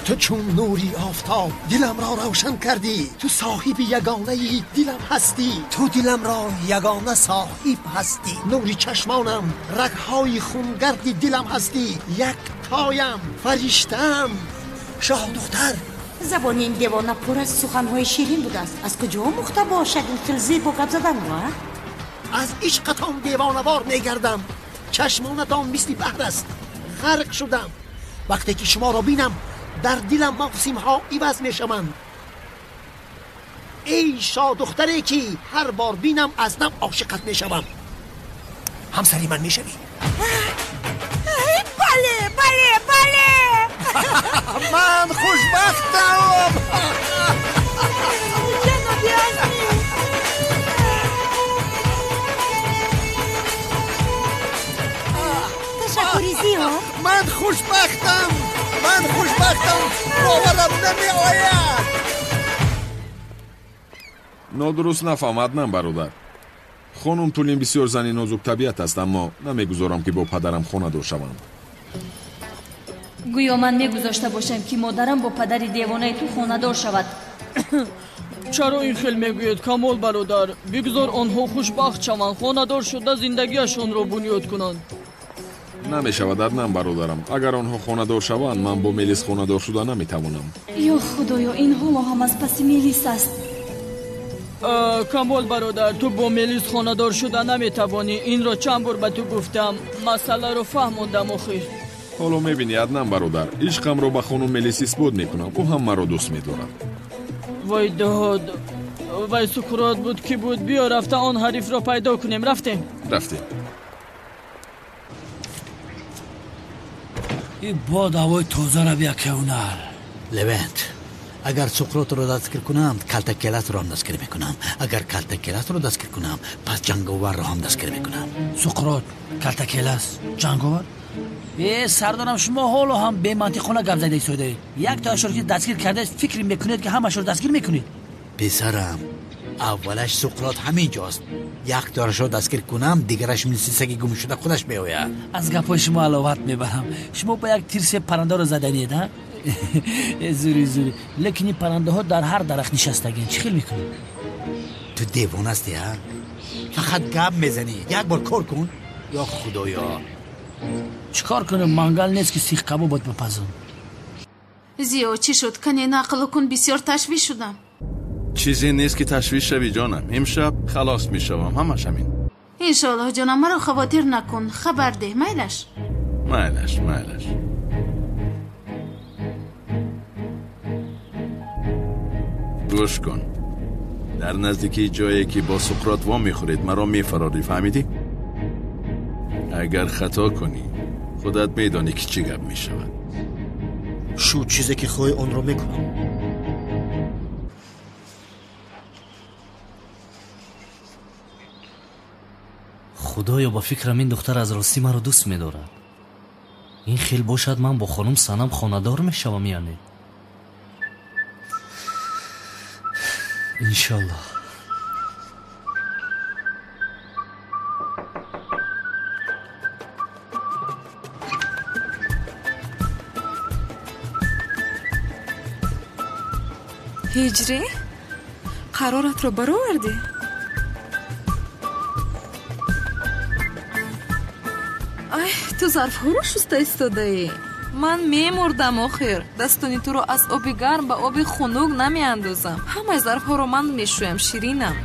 Ту чун нури офтоб диламро равшан кардӣ. Ту соҳиби ягонаи дилам ҳастӣ. Ту диламро ягона соҳиб ҳастӣ. Нури чашмонам, рагҳои хунгарди дилам ҳастӣ. Яктоям, фариштаам, шоҳдухтар. Забони ин девона пур аз суханҳои ширин будааст. Аз куҷо омӯхта бошад ин хел зебо гап заданро? Аз ишқатон девонавор мегардам. Чашмонатон мисли баҳр аст. Ғарқ шудам. Вақте ки шуморо бинам, дар дилам мавсимҳо иваз мешаванд. Эй шоҳдухтаре, ки ҳар бор бинам, аз нав ошиқат мешавам. Ҳамсари ман мешавӣ? Бале, бале, бале. Ман хушбахтам. Ҷаноби Азмӣ. Ташаккури зиёд. Ман хушбахтам, ман хушбахтам, боварам намеояд. Нодуруст нафаҳм, Аднан бародар. Хонум Тулин бисёр зани нозуктабиат аст, аммо намегузорам, ки бо падарам хонадор шаванд. Гӯё ман мегузошта бошам, ки модарам бо падари девонаи ту хонадор шавад. Чаро ин хел мегӯед, Камол бародар? Бигзор онҳо хушбахт шаванд, хонадор шуда зиндагиашонро бунёд кунанд. Намешавад, Аднан бародарам. Агар онҳо хонадор шаванд, ман бо Мелис хонадор шуда наметавонам. Ё худоё, ин ҳоло ҳам аз паси Мелис аст. Камол бародар, ту бо Мелис хонадор шуда наметавонӣ. Инро чанд бор ба ту гуфтам. Масъаларо фаҳмондам охир. Ҳоло мебинӣ, Аднан бародар, ишқамро ба хонум Мелис исбот мекунам. Ӯ ҳам маро дӯст медорад. Вой дод, вай Суқрот буд, ки буд. Биё рафта он ҳарифро пайдо кунем. Рафтем, рафтем. Ин бод ҳавои тозара бия, кевнар. Левент, агар Суқротро дастгир кунам, Калтакеласро ҳам дастгир мекунам. Агар Калтакеласро дастгир кунам, пас ҷанговарро ҳам дастгир мекунам. Суқрот, Калтакелас, ҷанговар? Э, сардорам, шумо ҳоло ҳам бемантиқона гап зада истодаед. Як тоашро ки дастгир кардаед, фикр мекунед ки ҳамашро дастгир мекунед? Писарам, аввалаш Суқрот ҳамин ҷост. Як торашро дастгир кунам, дигараш мисли саги гумшуда худаш меояд. Аз гапҳои шумо аловат мебарам. Шумо ба як тир се паррандаро заданед, ҳа? Зури, зури. Лекин ин паррандаҳо дар ҳар дарахт нишастагианд. Чӣ хел мекунӣ? Ту девона ҳастӣ, ҳа? Фақат гап мезанӣ. Як бор кор кун. Ё худоё. Чӣ кор кунам? Мангал нест ки сих кабобот бипазам. Зиё, чӣ шуд? Кане нақл кун, бисёр ташвиш шудам. Чизе нест ки ташвиш шавӣ, ҷонам. Имшаб халос мешавам, ҳамаш ҳамин. Иншоаллоҳ, ҷонам, маро хавотир накун. Хабар деҳ, майлаш? Майлаш, майлаш. Гӯш кун. Дар наздикии ҷое ки бо Суқрот во мехӯред, маро мефарорӣ, фаҳмидӣ? Агар хато кунӣ, худат медонӣ ки чӣ гап мешавад. Шу чизе ки хоҳӣ онро мекунам. Худоё, ба фикрам ин духтар аз ростӣ маро дӯст медорад. Ин хел бошад, ман бо хонум Санам хонадор мешавам, яъне. Иншаллоҳ. Ҳиҷрӣ, қароратро баровардӣ? Ай, ту зарфҳоро шуста истодаӣ. Ман мемурдам охир. Дастони туро аз оби гарм ба оби хунук намеандозам. Ҳамаи зарфҳоро ман мешӯям, ширинам.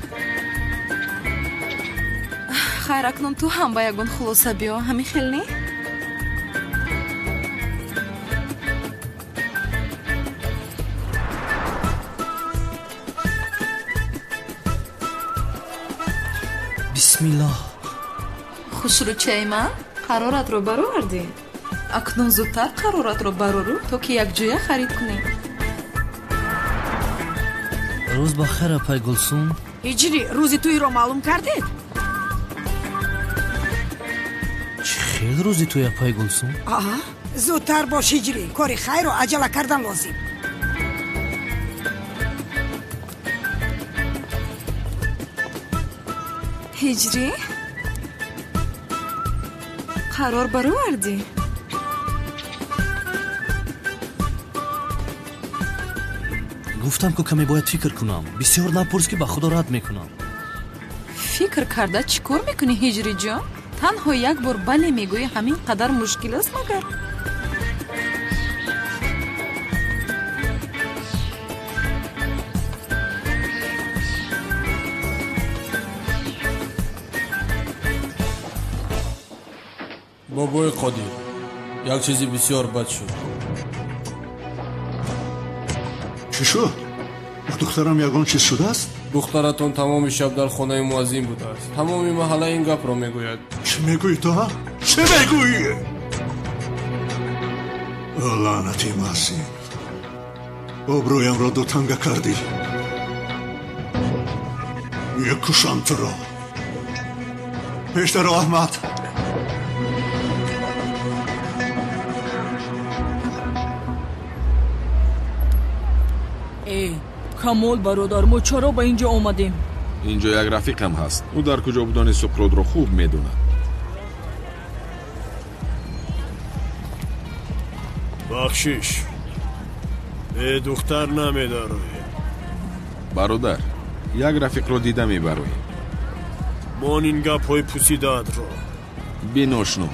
Хайр, акнун ту ҳам ба ягон хулоса биё, ҳамин хел не? Бисмиллоҳ. Хушрӯчаи ман, қароратро баровардӣ? Акнун зудтар қароратро барору, то ки якҷоя харид кунем. Рӯз ба хайр, апай Гулсум. Ҳиҷрӣ, рӯзи тӯйро маълум кардед? Чӣ хел рӯзи тӯй, апай Гулсум? Аҳа, зудтар бош, ҳиҷрӣ. Кори хайрро аҷала кардан лозим. Ҳиҷрӣ, қарор баровардӣ? Гуфтам ку каме бояд фикр кунам. Бисёр напурс ки ба худо рад мекунам. Фикр карда чӣ кор мекунӣ, ҳиҷриҷон? Танҳо як бор бале мегӯӣ, ҳамин қадар мушкил аст магар? Бобои Қодир, як чизи бисёр бад шуд. Чӣ шуд? Ба духтарам ягон чиз шудааст? Духтаратон тамоми шаб дар хонаи муаззин будааст. Тамоми маҳалла ин гапро мегӯяд. Чӣ мегӯӣ ту, ҳа? Чӣ мегӯӣ? Лаънати муаззин, обрӯямро дутанга кардӣ. Мекушам туро. Пештаро, Аҳмад. Э, Камол бародар, мо чаро ба ин ҷо омадем? Ин ҷо як рафиқам ҳаст. Ӯ дар куҷо будани Суқротро хуб медонад. Бахшиш, бе духтар намедароем. Бародар, як рафиқро дида мебароем. Мон ин гапҳои пусидаатро. Биношно,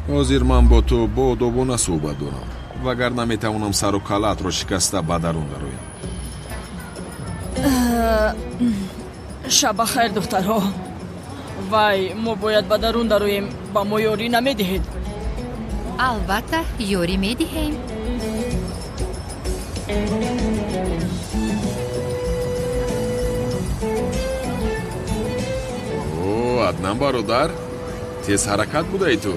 ҳозир ман бо ту боодобона суҳбат дорам, вагарна метавонам сару калаатро шикаста ба дарун дароям. Шаб ба хайр, духтарҳо. Вай, мо бояд ба дарун дароем. Ба мо ёрӣ намедиҳед? Албатта, ёрӣ медиҳем. О, Аднан бародар, тез ҳаракат будаи ту.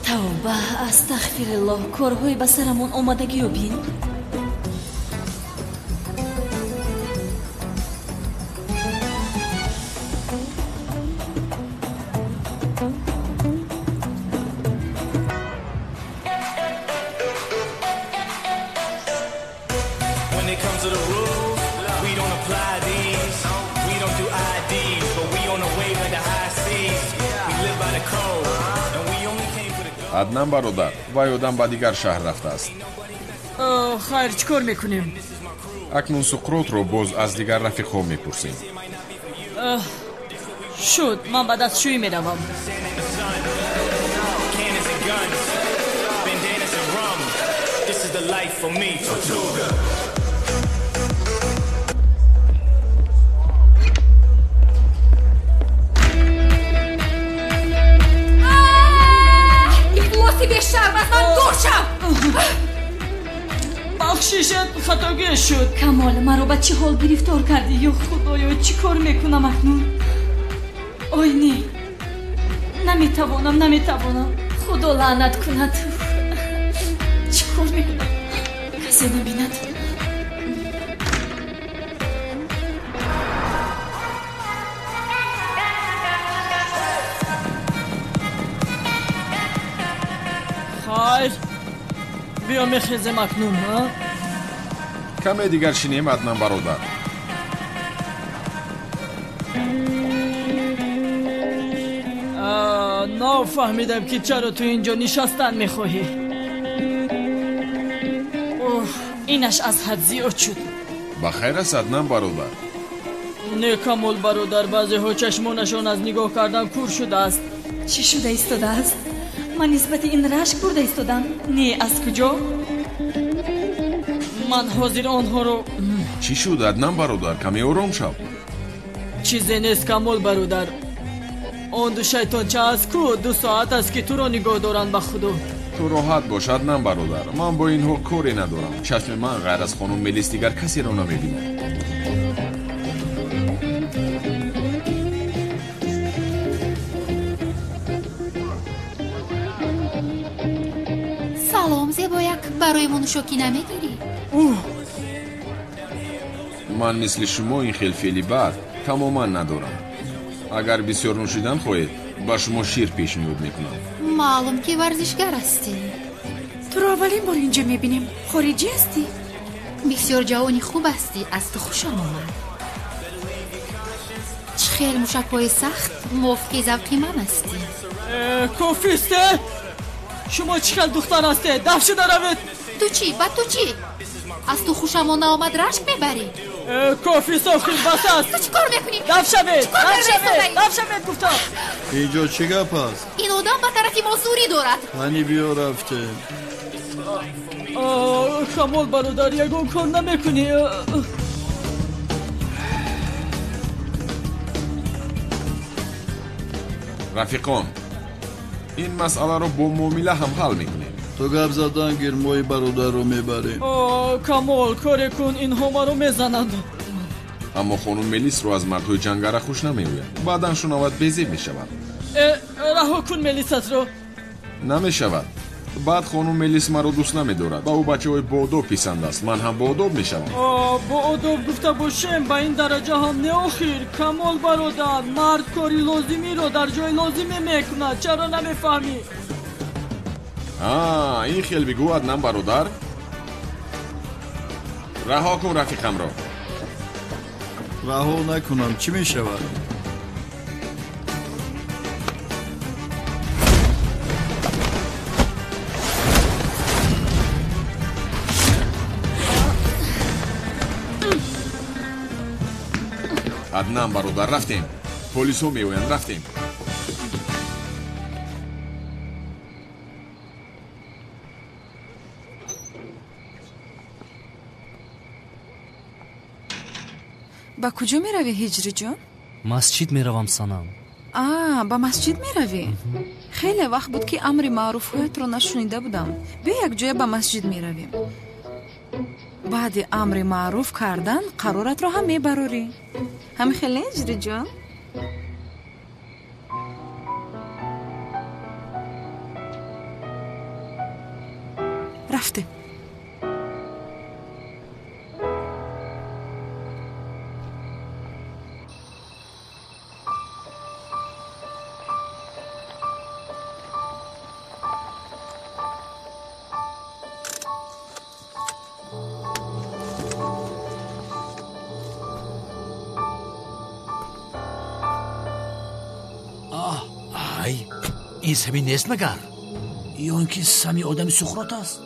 Тавба, астағфируллоҳ, корҳои ба сарамон омадагиё бин. Аднан бародар, вай одам ба дигар шаҳр рафтааст. Хайр, чӣ кор мекунем? Акнун Суқротро боз аз дигар рафиқҳо мепурсем. Шуд, ман ба дастшӯӣ меравам. Ифлоси бешарм, аз ман дур шав! Бахшишат, хатогӣ шуд. Камол, маро ба чӣ ҳол гирифтор кардӣ? Ё худоё, чӣ кор мекунам акнун? Ой, не, наметавонам, наметавонам. Худо лаънат кунад. Чӣ кор мекунам? Касе набинад. Хайр, биё мехезем акнун. Каме дигар шинем, Аднан бародар. Нафаҳмидам, ки чаро ту инҷо нишастан мехоҳӣ. Инаш аз ҳад зиёд шуд. Ба хайр аст, Аднан бародар. Не, Камол бародар, баъзеҳо чашмонашон аз нигоҳ кардан кур шудааст. Чӣ шуда истодааст? Ман нисбати ин рашк бурда истодам. Не, аз куҷо? Ман ҳозир онҳоро. Чӣ шуд, Аднан бародар? Каме ором шав. Чизе нест, Камол бародар. Он ду шайтонча аст ку, 2 соат аст, ки туро нигоҳ доранд. Ба худо, ту роҳат бош, Аднан бародар. Ман бо инҳо коре надорам. Чашми ман ғайр аз хонум Мелис дигар касеро намебинад. Салом, зебояк, барои мо нӯшокӣ намегирӣ? Ман мисли шумо ин хел феъли бад тамоман надорам. Агар бисёр нӯшидан хоҳед, ба шумо шир пешниҳод мекунам. Маълум, ки варзишгар ҳастӣ. Туро аввалин бор инҷа мебинем. Хориҷӣ ҳастӣ? Бисёр ҷавони хуб ҳастӣ, аз ту хушам омад. Чӣ хел мушакҳои сахт мувофиқи завқи ман ҳастӣ. Кофист, шумо чӣ хел духтар ҳастед? Даф шуда равед. Ту чӣ? Ба ту чӣ? Аз ту хушамон наомад, рашк мебарӣ? Кофист, охир бас аст. Ту чӣ кор мекунӣ? Даф шавед, даф шавед, даф шавед, гуфтам. Инҷо чӣ гап аст? Ин одам ба тарафи мо зурӣ дорад. Ҳани биё, рафтем. Камол бародар, ягон кор намекунӣ? Рафиқон, ин масъаларо бо муомила ҳам ҳал мекунем. Ту гап задан гир, мои бародарро мебарем. Камол, коре кун, инҳо маро мезананд. Аммо хонум Мелисро аз мардҳои ҷангара хуш намеояд. Баъдан шунавад, безеб мешавад. Раҳо кун Мелисатро. Намешавад. Баъд хонум Мелис маро дӯст намедорад. Ба ӯ бачаҳои боодоб писанд аст. Ман ҳам боодоб мешавам. Боодоб гуфта бошем, ба ин дараҷа ҳам не охир. Камол бародар, мард кори лозимиро дар ҷои лозиме мекунад. Чаро намефаҳмӣ? Ин хел бигӯ, Аднан бародар. Раҳо кун рафиқамро. Раҳо накунам, чӣ мешавад? Аднан бародар, рафтем. Полисҳо меоянд, рафтем. Ба куҷо меравӣ, Ҳиҷриҷон? Масҷид меравам, Санам. Ба масҷид меравӣ? Хеле вақт буд, ки амри маъруфҳоятро нашунида будам. Биё, якҷоя ба масҷид меравем. Баъди амри маъруф кардан қароратро ҳам мебарорӣ. Ҳами хеле, Ҳиҷриҷон? Рафтем. Ин сабин нест магар? Ё ин ки Сами одами Суқрот аст?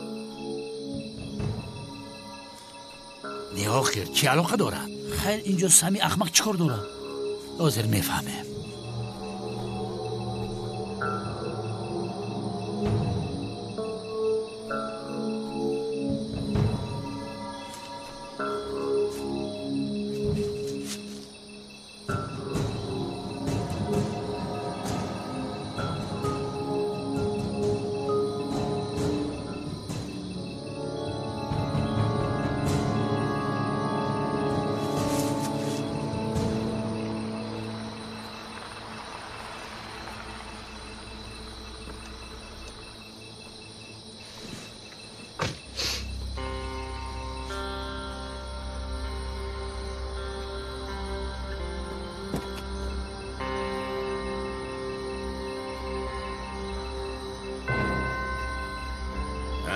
Не, охир чӣ алоқа дорад? Хайр, инҷо Сами ахмақ чӣ кор дорад? Ҳозир мефаҳмем.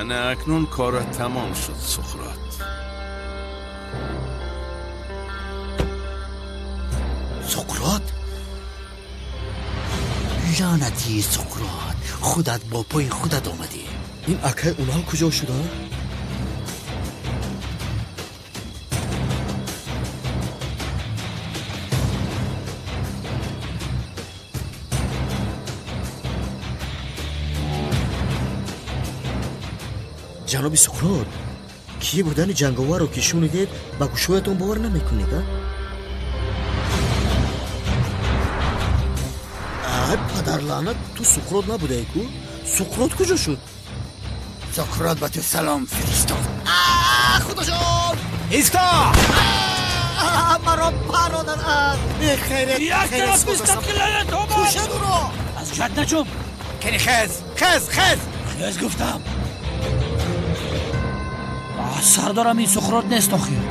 انا اکنون کارت تمام شد سقراط. سقراط؟ لعنتی سقراط، خودت با پای خودت آمدی. این اکای اونها کجا شده؟ ҷаноби Суқрот, кӣ будани ҷанговарро ки шунидед, ба гӯшҳоятон бовар намекунед, а? Ай, падарлаънат, ту Суқрот набудаӣ ку? Суқрот куҷо шуд? Суқрот ба ту салом фиристод. Худоҷон! Исто! Маро пародан! Як тараф мустақилаят омад! Кушад ӯро! Аз ҷад наҷум! Кени хез! Хез, хез! Хез гуфтам! Сардорам, ин Суқрот нест охир.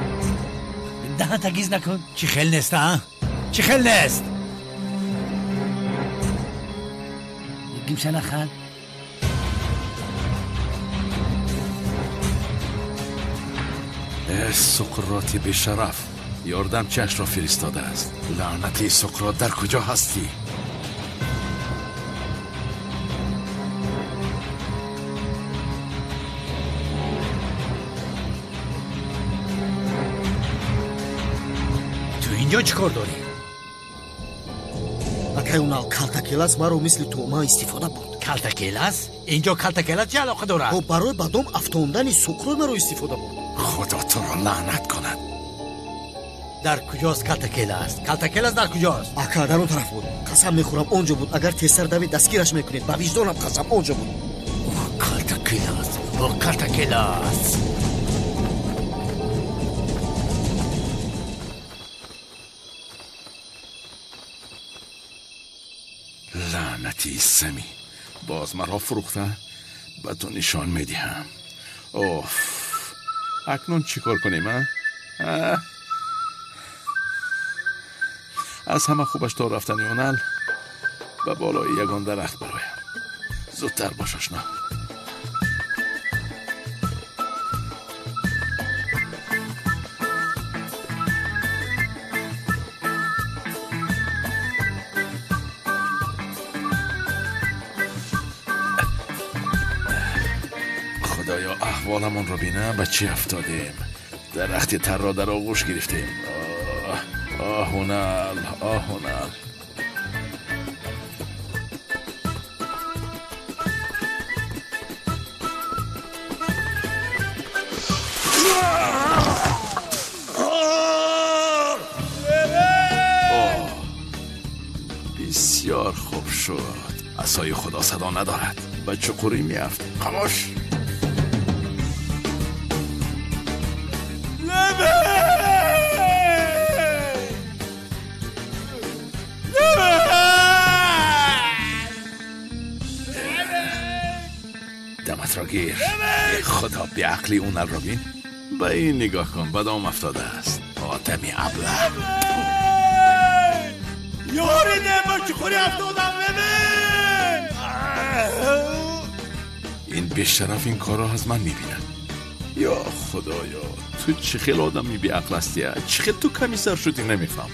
Даҳната гиз накун. Чӣ хел нест, а? Чӣ хел нест? Гимша нахан. Суқроти бешараф ёрдамчиашро фиристодааст. Лаънати Суқрот, дар куҷо ҳастӣ? Ту инҷо чӣ кор дорӣ? Акай унал, калтакелас маро мисли тӯъма истифода бурд. Калтакелас? Инҷо калтакелас чӣ алоқа дорад? Ҳо, барои ба дом афтондани Суқрот маро истифода бурд. Худо туро лаънат кунад. Дар куҷост калтакелас? Калтакелас дар куҷост? Ака, дар он тараф буд. Қасам мехӯрам, он ҷо буд. Агар тезтар давед, дастгираш мекунед. Ба виҷдонам қасам, он ҷо буд. О, калтакелас! О, калтакелас! лаънати Сами, боз маро фурӯхта, ба ту нишон медиҳам. Оф, акнун чӣ кор кунем, а? Аз ҳама хубаш то рафтани онал ба болои ягон дарахт бароям. Зудтар бош, ошно. خدایا احوالمان رو بینم به چی افتادیم. درخت تر را در آغوش گرفتیم. آه آه هنل، آه هنل. آه، بسیار خوب شد. عصای خدا صدا ندارد و چقوری میافت. خاموش. دمت را گیر. خدا بیعقلی اون را بین. به این نگاه کن، به دام افتاده است. آدمی ابله. یاری نه، با چخوری افتادم. این بیشرف این کار را از من میبیند. یا خدایا، تو چه خیلی آدمی بیعقل هستی؟ چه خیلی تو کمی سر شدی نمیفهمم.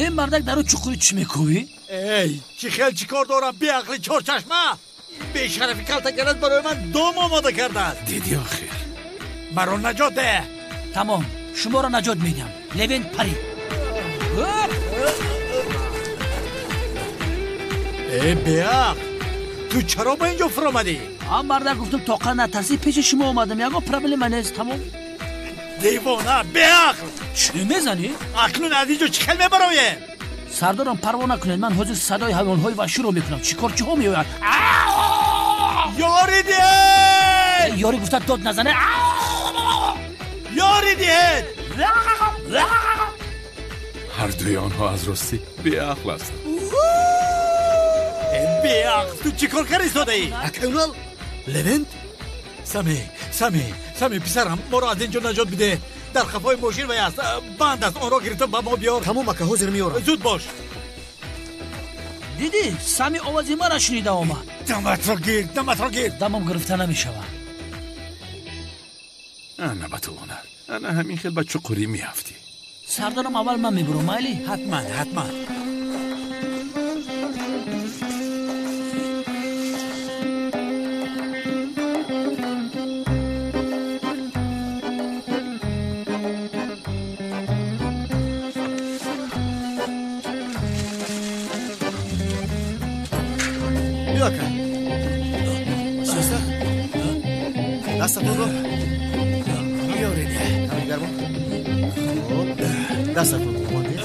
Ин мардак дар чуқурӣ чӣ мекӯвӣ? Эй, чӣ хел чӣ кор дорам, беақли чорчашма! Бешарафи калтакелас барои ман дом омода кардааст. Дидӣ охир. Маро наҷот деҳ. Тамом, шуморо наҷот медиҳам. Левент пари. Э, беақл, ту чаро ба ин ҷо фуромадӣ? Ҳам мардак гуфтам тоқа натарсӣ, пеши шумо омадам, ягон проблема нест, тамом. Девона, беақл! Чӣ мезанӣ? Акнун аз ин ҷо чӣ хел мебароем? Сардорам, парво накунед, ман ҳозир садои ҳайвонҳои ваҳширо мекунам. Шикорчиҳо меоянд. Ёрӣ диҳед! Ёрӣ гуфта дод назане. Ёрӣ диҳед! Ҳар дуи онҳо аз ростӣ беақл ҳастанд. Беақл, ту чӣ кор карди содаӣ? Акай Унал, Левент? Сами, Сами, Сами, писарам, моро аз ин ҷо наҷот бидеҳ. Дар қафои мошин вай аст, банд аст, онро гирифта ба мо биёр. Тамом ака, ҳозир меорам. Зуд бош. Дидӣ, Сами овози маро шунида омад. Даматро гир, даматро гир. Дамам гирифта намешавад. Ана ба ту ҳунар, ана ҳамин хел ба чуқурӣ меафтӣ. Сардорам, аввал ман мебурам, майли? Ҳатман, ҳатман. Биё ака. Суста. Дастатонро. Ёрӣ деҳ. Каме гармо. Хоб. Дастатонро мондед.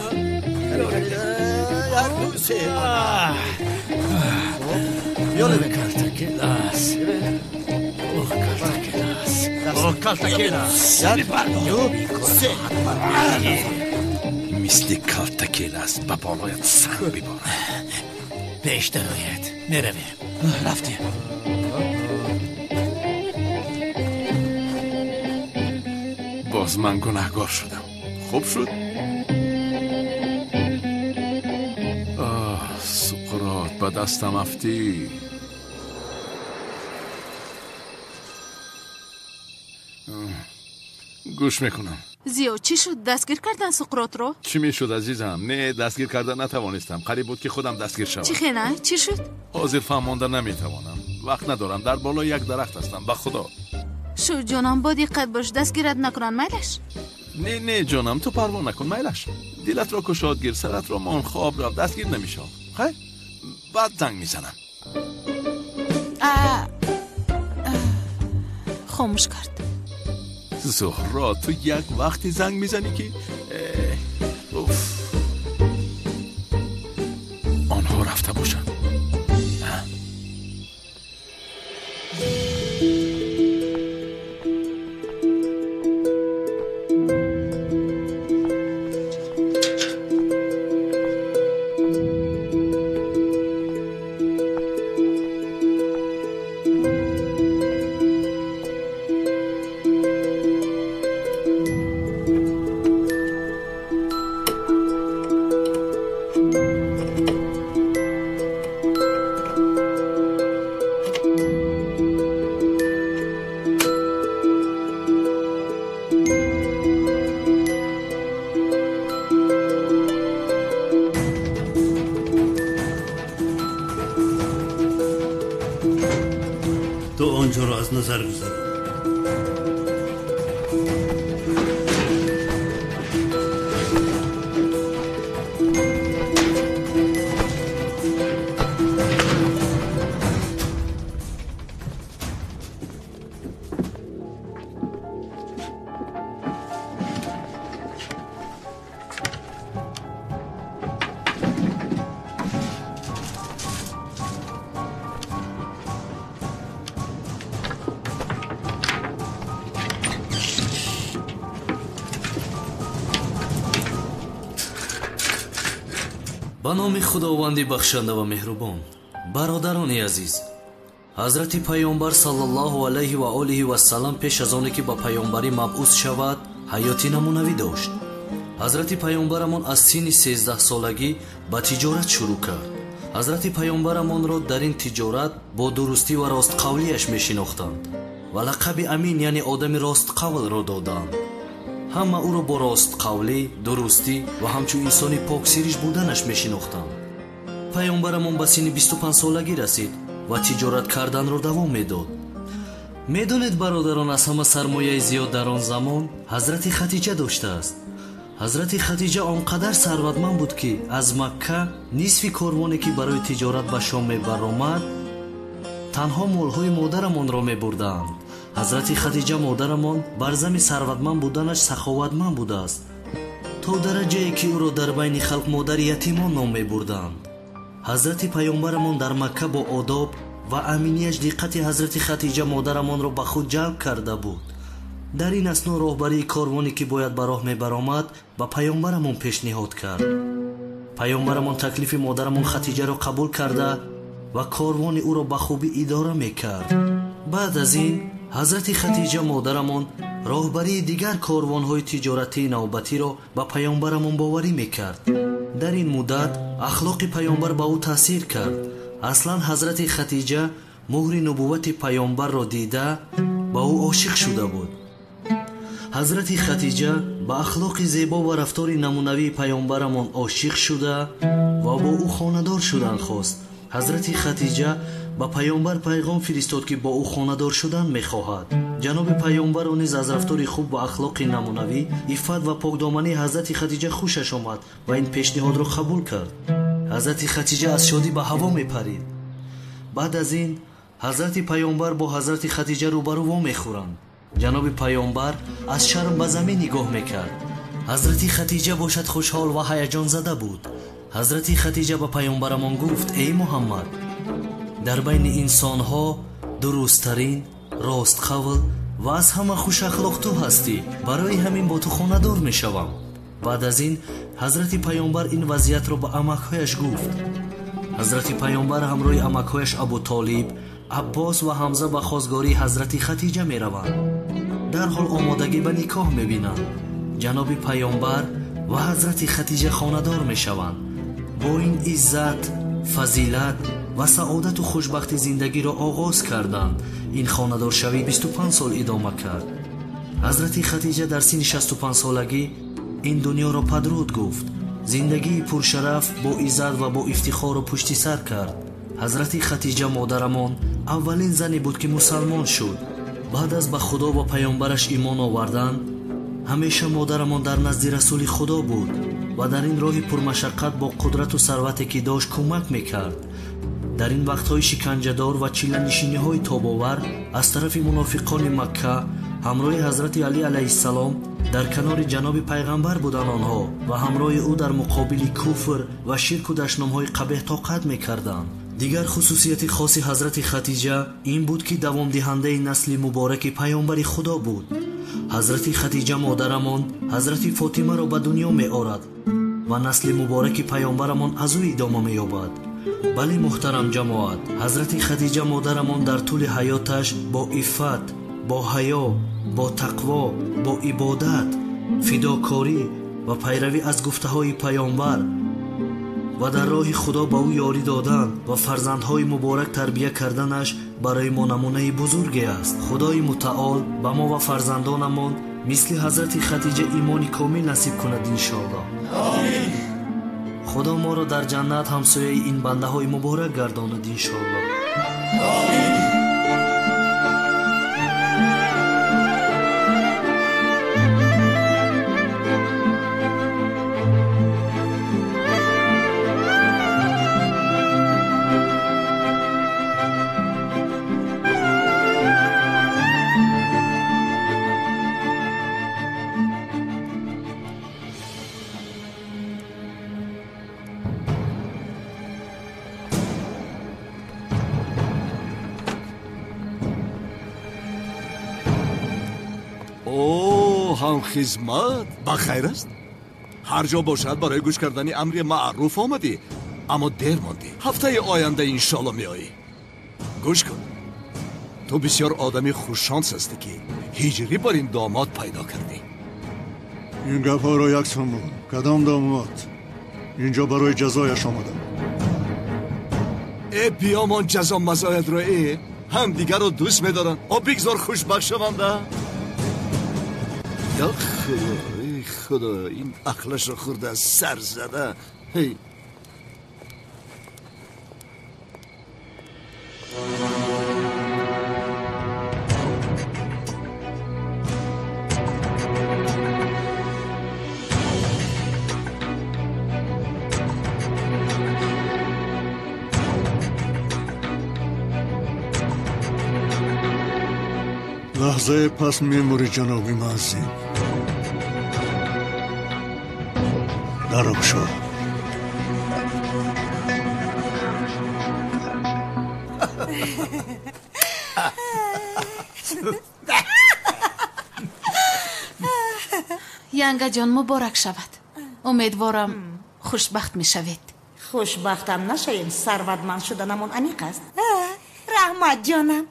Як, ду, се. Хоб. Биё, Левент. Калтакелас. Оҳ, калтакелас. Оҳ, калтакелас. Як, ду, се. Мисли калтакелас ба болоят санг биборад. Пеш дарояд, меравем. Рафтем. Боз ман гунаҳгор шудам. Хуб шуд? Оҳ, Суқрот, ба дастам афтӣ. Гӯш мекунам. Зиё, чӣ шуд? Дастгир кардан Суқротро? Чӣ мешуд, азизам? Не, дастгир карда натавонистам. Қариб буд, ки худам дастгир шавам. Чӣ хела? Чӣ шуд? Ҳозир фаҳмонда наметавонам. Вақт надорам. Дар болои як дарахт ҳастам, ба худо. Шу, ҷонам, бо диққат бош, дастгират накунанд, майлаш? Не, не, ҷонам, ту парво накун, майлаш. Дилатро кушод гир, саратро мон, хоб рав, дастгир намешав. Хайр, баъд занг мезанам. Хомӯш кард. Зуҳро, ту як вақте занг мезанӣ, ки уф. Онҳо рафта бошанд. Ту он ҷоро аз назар гузарон. Ба номи Худованди бахшанда ва меҳрубон. Бародарони азиз, ҳазрати Паёмбар саллаллоҳу алайҳи ва олиҳи вассалам пеш аз оне ки ба паёмбарӣ мабъус шавад, ҳаёти намунавӣ дошт. Ҳазрати Паёмбарамон аз синни 13-солагӣ ба тиҷорат шурӯъ кард. Ҳазрати Паёмбарамонро дар ин тиҷорат бо дурустӣ ва ростқавлияш мешинохтанд ва лақаби Амин, яъне одами ростқавлро доданд. Ҳама ӯро бо ростқавлӣ, дурустӣ ва ҳамчун инсони поксириш буданаш мешинохтанд. Паёмбарамон ба синни 25 солагӣ расид ва тиҷорат карданро давом медод. Медонед, бародарон, аз ҳама сармояи зиёд дар он замон ҳазрати Хатиҷа доштааст. Ҳазрати Хатиҷа он қадар сарватманд буд, ки аз Макка нисфи корвоне, ки барои тиҷорат ба Шом мебаромад, танҳо молҳои модарамонро мебурданд. Ҳазрати Хатиҷа модарамон бар зами сарватманд буданаш саховатманд будааст, то дараҷае ки ӯро дар байни халқ модари ятимон ном мебурданд. Ҳазрати паёмбарамон дар Макка бо одоб ва аминияш диққати ҳазрати Хатиҷа модарамонро ба худ ҷалб карда буд. Дар ин асно роҳбарии корвоне, ки бояд ба роҳ мебаромад, ба паёмбарамон пешниҳод кард. Паёмбарамон таклифи модарамон Хатиҷаро қабул карда ва корвони ӯро ба хубӣ идора мекард. Баъд аз ин ҳазрати Хатиҷа модарамон роҳбарии дигар корвонҳои тиҷоратии навбатиро ба паёмбарамон боварӣ мекард. Дар ин муддат ахлоқи паёмбар ба ӯ таъсир кард. Аслан ҳазрати Хатиҷа муҳри нубуввати паёмбарро дида ба ӯ ошиқ шуда буд. Ҳазрати Хатиҷа ба ахлоқи зебо ва рафтори намунавии паёмбарамон ошиқ шуда ва бо ӯ хонадор шудан хост. Ҳазрати Хатиҷа ба паёмбар пайғом фиристод, ки бо ӯ хонадор шудан мехоҳад. Ҷаноби паёмбарро низ аз рафтори хуб ва ахлоқи намунавӣ, иффат ва покдомании ҳазрати Хатиҷа хушаш омад ва ин пешниҳодро қабул кард. Ҳазрати Хатиҷа аз шодӣ ба ҳаво мепарид. Баъд аз ин ҳазрати паёмбар бо ҳазрати Хатиҷа рӯбарӯ вомехӯранд. Ҷаноби паёмбар аз шарм ба замин нигоҳ мекард. Ҳазрати Хатиҷа бошад хушҳол ва ҳаяҷонзада буд. Ҳазрати Хатиҷа ба паёмбарамон гуфт: эй Муҳаммад, дар байни инсонҳо дурусттарин, ростқавл ва аз ҳама хушахлоқ ту ҳастӣ. Барои ҳамин бо ту хонадор мешавам. Баъд аз ин ҳазрати паёмбар ин вазъиятро ба амакҳояш гуфт. Ҳазрати паёмбар ҳамроҳи амакҳояш Абутолиб, Аббос ва Ҳамза ба хостгории ҳазрати Хатиҷа мераванд. Дарҳол омодагӣ ба никоҳ мебинанд. Ҷаноби паёмбар ва ҳазрати Хатиҷа хонадор мешаванд. Бо ин иззат, фазилат ва саодату хушбахти зиндагиро оғоз карданд. Ин хонадоршавӣ 25 сол идома кард. Ҳазрати Хатиҷа дар синни 65 солагӣ ин дунёро падруд гуфт. Зиндагии пуршараф бо иззат ва бо ифтихорро пушти сар кард. Ҳазрати Хатиҷа модарамон аввалин зане буд, ки мусалмон шуд. Баъд аз ба Худо ва паёмбараш имон овардан, ҳамеша модарамон дар назди Расули Худо буд ва дар ин роҳи пурмашаққат бо қудрату сарвате ки дошт кӯмак мекард. Дар ин вақтҳои шиканҷадор ва чиланишиниҳои тобовар аз тарафи мунофиқони Макка ҳамроҳи ҳазрати Алӣ алайҳиссалом дар канори ҷаноби пайғамбар буданд онҳо ва ҳамроҳи ӯ дар муқобили куфр ва ширку дашномҳои қабеҳ тоқат мекарданд. Дигар хусусияти хоси ҳазрати Хатиҷа ин буд, ки давомдиҳандаи насли мубораки паёмбари Худо буд. Ҳазрати Хатиҷа модарамон ҳазрати Фотимаро ба дунё меорад ва насли мубораки паёмбарамон аз ӯ идома меёбад. Бале, муҳтарам ҷамоат, ҳазрати Хатиҷа модарамон дар тӯли ҳаёташ бо иффат, бо ҳаё, бо тақво, бо ибодат, фидокорӣ ва пайравӣ аз гуфтаҳои паёмбар ва дар роҳи Худо ба ӯ ёрӣ додан ва фарзандҳои муборак тарбия карданаш барои мо намунаи бузурге аст. Худои мутаол ба мо ва фарзандонамон мисли ҳазрати Хатиҷа имони комил насиб кунад иншоаллоҳ. Омин. Худо моро дар ҷаннат ҳамсояи ин бандаҳои муборак гардонад иншоаллоҳ. Омин. Хизмат ба хайр аст? Ҳар ҷо бошад барои гӯш кардани амри маъруф омадӣ, аммо дер мондӣ. Ҳафтаи оянда иншоалло меоӣ. Гӯш кун, ту бисёр одами хушшонс ҳастӣ, ки ҳиҷрӣ бар ин домод пайдо кардӣ. Ин гапҳоро яксон буд. Кадом домод? Инҷо барои ҷазояш омадам. Э, биёмон ҷазо мазоядро, э ҳамдигарро дӯст медоранд. О, бигзор хушбахт шаванда. Я худо, эй худо, ин ақлашро хӯрда, сар зада. Ҳей. Лаҳзае пас мемурӣ, ҷаноби муаззин. Дарро кушо. Янгаҷон, муборак шавад. Умедворам, хушбахт мешавед. Хушбахтам нашавем, сарватманд шуданамон аниқ аст. Раҳмат, ҷонам.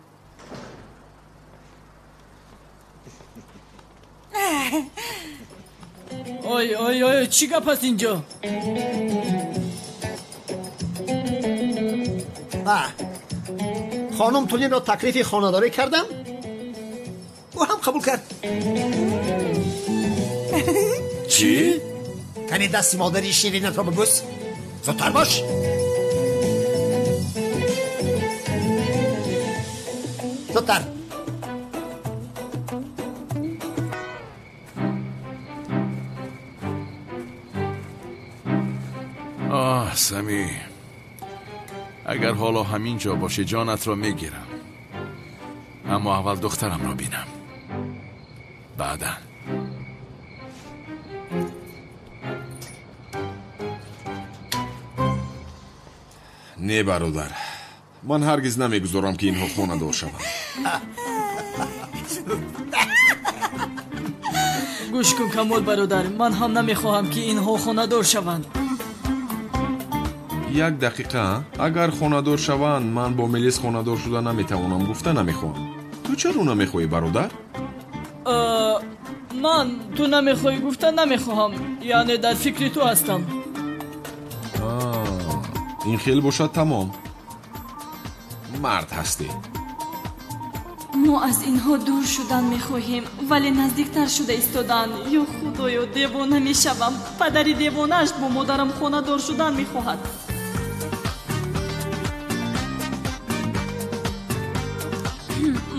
Ой, ой, ой, чӣ гап аст инҷо? Хонум Тулинро таклифи хонадорӣ кардам, ӯ ҳам қабул кард. Чӣ? Кани дасти модари ширинатро бибӯс. Зудтар бош. Зудтар. Оҳ, Сами, агар ҳоло ҳамин ҷо бошӣ, ҷонатро мегирам. Аммо аввал духтарамро бинам. Баъдан. Не, бародар, ман ҳаргиз намегузорам, ки инҳо хонадор шаванд. Гӯш кун, Камол бародар, ман ҳам намехоҳам, ки инҳо хонадор шаванд. Як дақиқа, агар хонадор шаванд, ман бо Мелис хонадор шуда наметавонам, гуфта намехоҳам. Ту чаро намехоҳӣ, бародар? Ман ту намехоҳӣ гуфта намехоҳам, яъне дар фикри ту ҳастам. Ин хел бошад, тамом. Мард ҳастӣ. Мо аз инҳо дур шудан мехоҳем, вале наздиктар шуда истодан. Ё худоё, девона мешавам. Падари девонааш бо модарам хонадор шудан мехоҳад.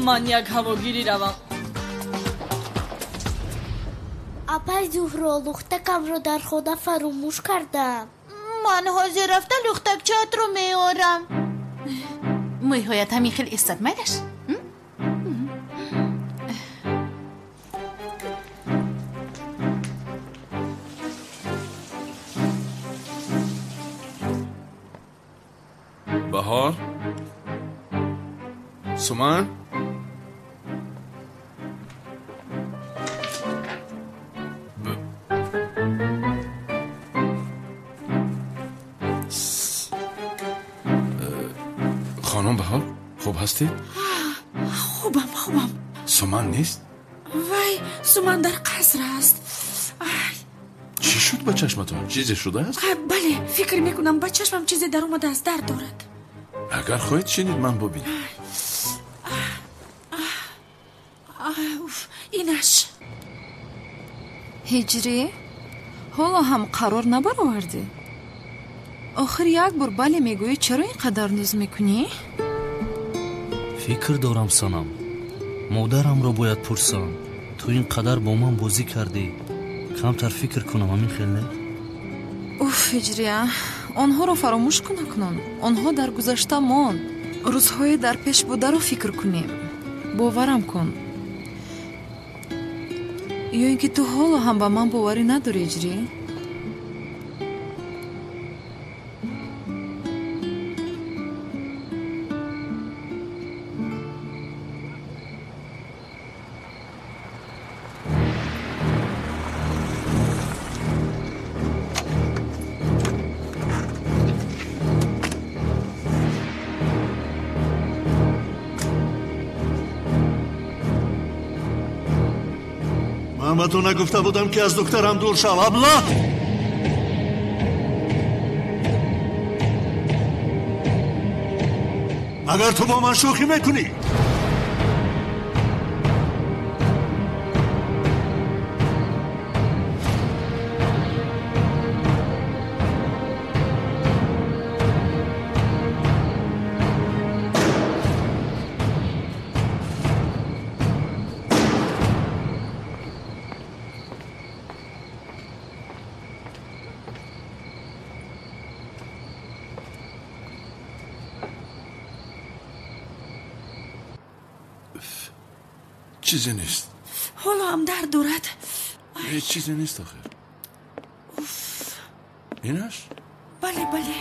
Ман як ҳавогирӣ равам. Апай Зуҳро, лухтакамро дар хона фаромӯш кардам. Ман ҳозир рафта лухтакчаатро меорам. Мӯйҳоят ҳамин хел истад, майлаш? Баҳор, Суман, хонум Баҳор, хуб ҳастед? Хубам, хубам. Суман нест? Вай, Суман дар қаср аст. Чӣ шуд ба чашматон? Чизе шудааст? Бале, фикр мекунам, ба чашмам чизе даромадааст, дард дорад. Агар хоҳед, шинед, ман бубинам. Инаш. Ҳиҷрӣ, ҳоло ҳам қарор набаровардӣ? Охир як бор бале мегӯӣ, чаро ин қадар нуз мекунӣ? Фикр дорам, санам. Модарамро бояд пурсам. Ту ин қадар бо ман бозӣ кардӣ. Камтар фикр кунам, ҳамин хел не? Уф, Ҳиҷрия, онҳоро фаромӯш кун акнун. Онҳо дар гузашта монд. Рӯзҳои дар пеш бударо фикр кунем. Боварам кун. Ё ин ки ту ҳоло ҳам ба ман боварӣ надорӣ, Ҳиҷрӣ? Ман ба ту нагуфта будам, ки аз духтарам дур шав, абла? Агар ту бо ман шӯхӣ мекунӣ. Чизе нест. Ҳоло ҳам дард дорад. Ҳеҷ чизе нест охир. Инаш? Бале, бале.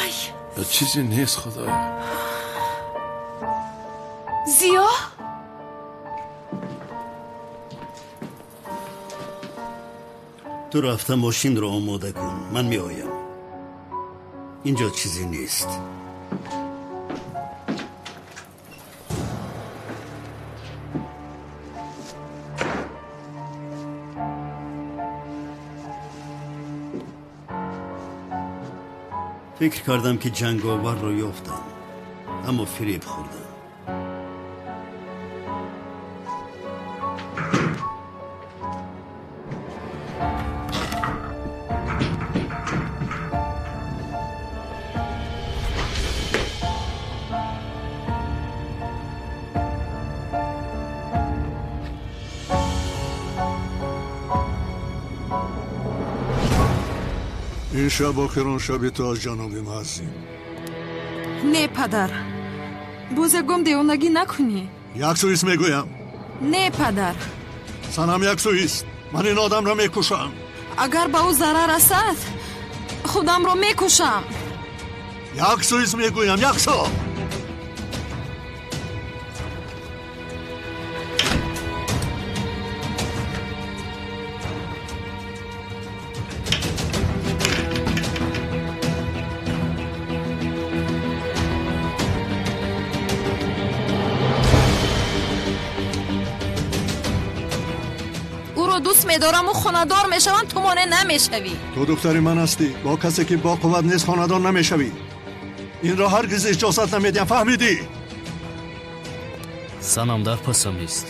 Ай. Чизе нест, худоё. Зиё? Ту рафта мошинро омода кун, ман меоям. Инҷо чизе нест. Фикр кардам, ки ҷанговарро ёфтам, аммо фиреб хӯрдам. Ин шаб охирон шаби ту аз ҷаноби муаззим. Не, падар, боз ягон девонагӣ накунӣ. Як сӯист мегӯям. Не, падар. Санам, як сӯист. Ман ин одамро мекушам. Агар ба ӯ зарар расад, худамро мекушам. Як сӯист мегӯям, як сӯ. Дӯст медораму хонадор мешавам, ту монеъ намешавӣ. Ту духтари ман ҳастӣ. Бо касе ки бо қувват нест хонадор намешавӣ. Инро ҳаргиз иҷозат намедиҳам, фаҳмидӣ? Санам дар пасам ист.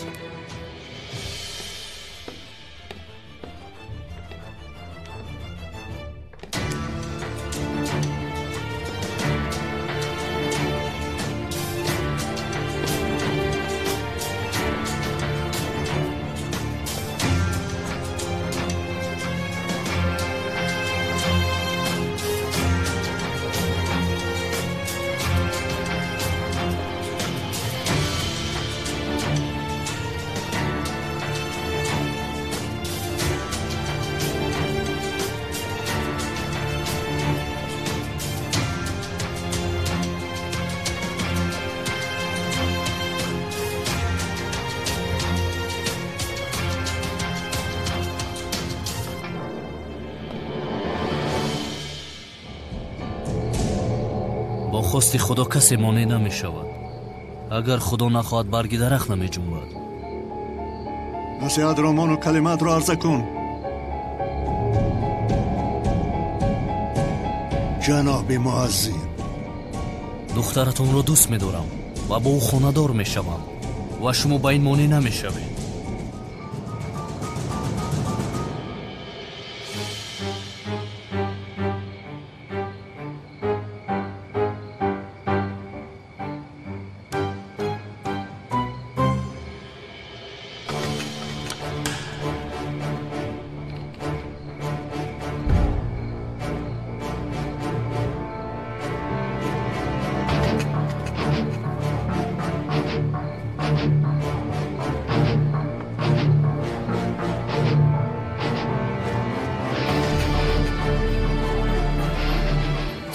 Бо хости Худо касе монеъ намешавад. Агар Худо нахоҳад, барги дарахт намеҷунбад. Насиҳатро мону калимаатро арза кун. Ҷаноби муаззим, духтаратонро дӯст медорам ва бо ӯ хонадор мешавам ва шумо ба ин монеъ намешавед.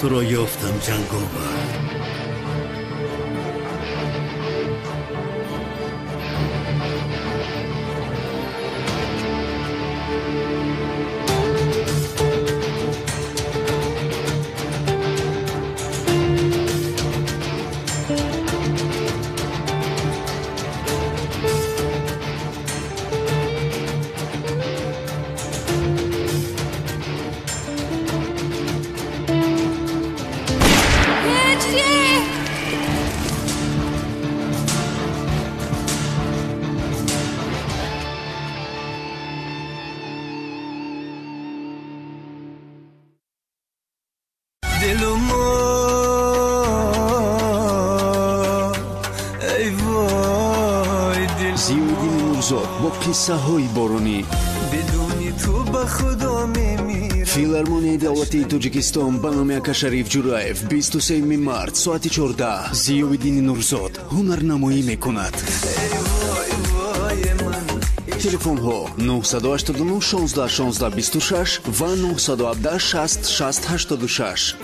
Туро ёфтам, ҷанговар. Зиёиддини Нурзод бо қиссаҳои боронӣ. Бидуни ту ба Худо мемирам. Филармонияи давлатии Тоҷикистон ба номи Акашариф Ҷураев 23 март соати 14 Зиёиддини Нурзод ҳунарнамоӣ мекунад. Телефонҳо 989 16 16 26 ва 917 60 60 86.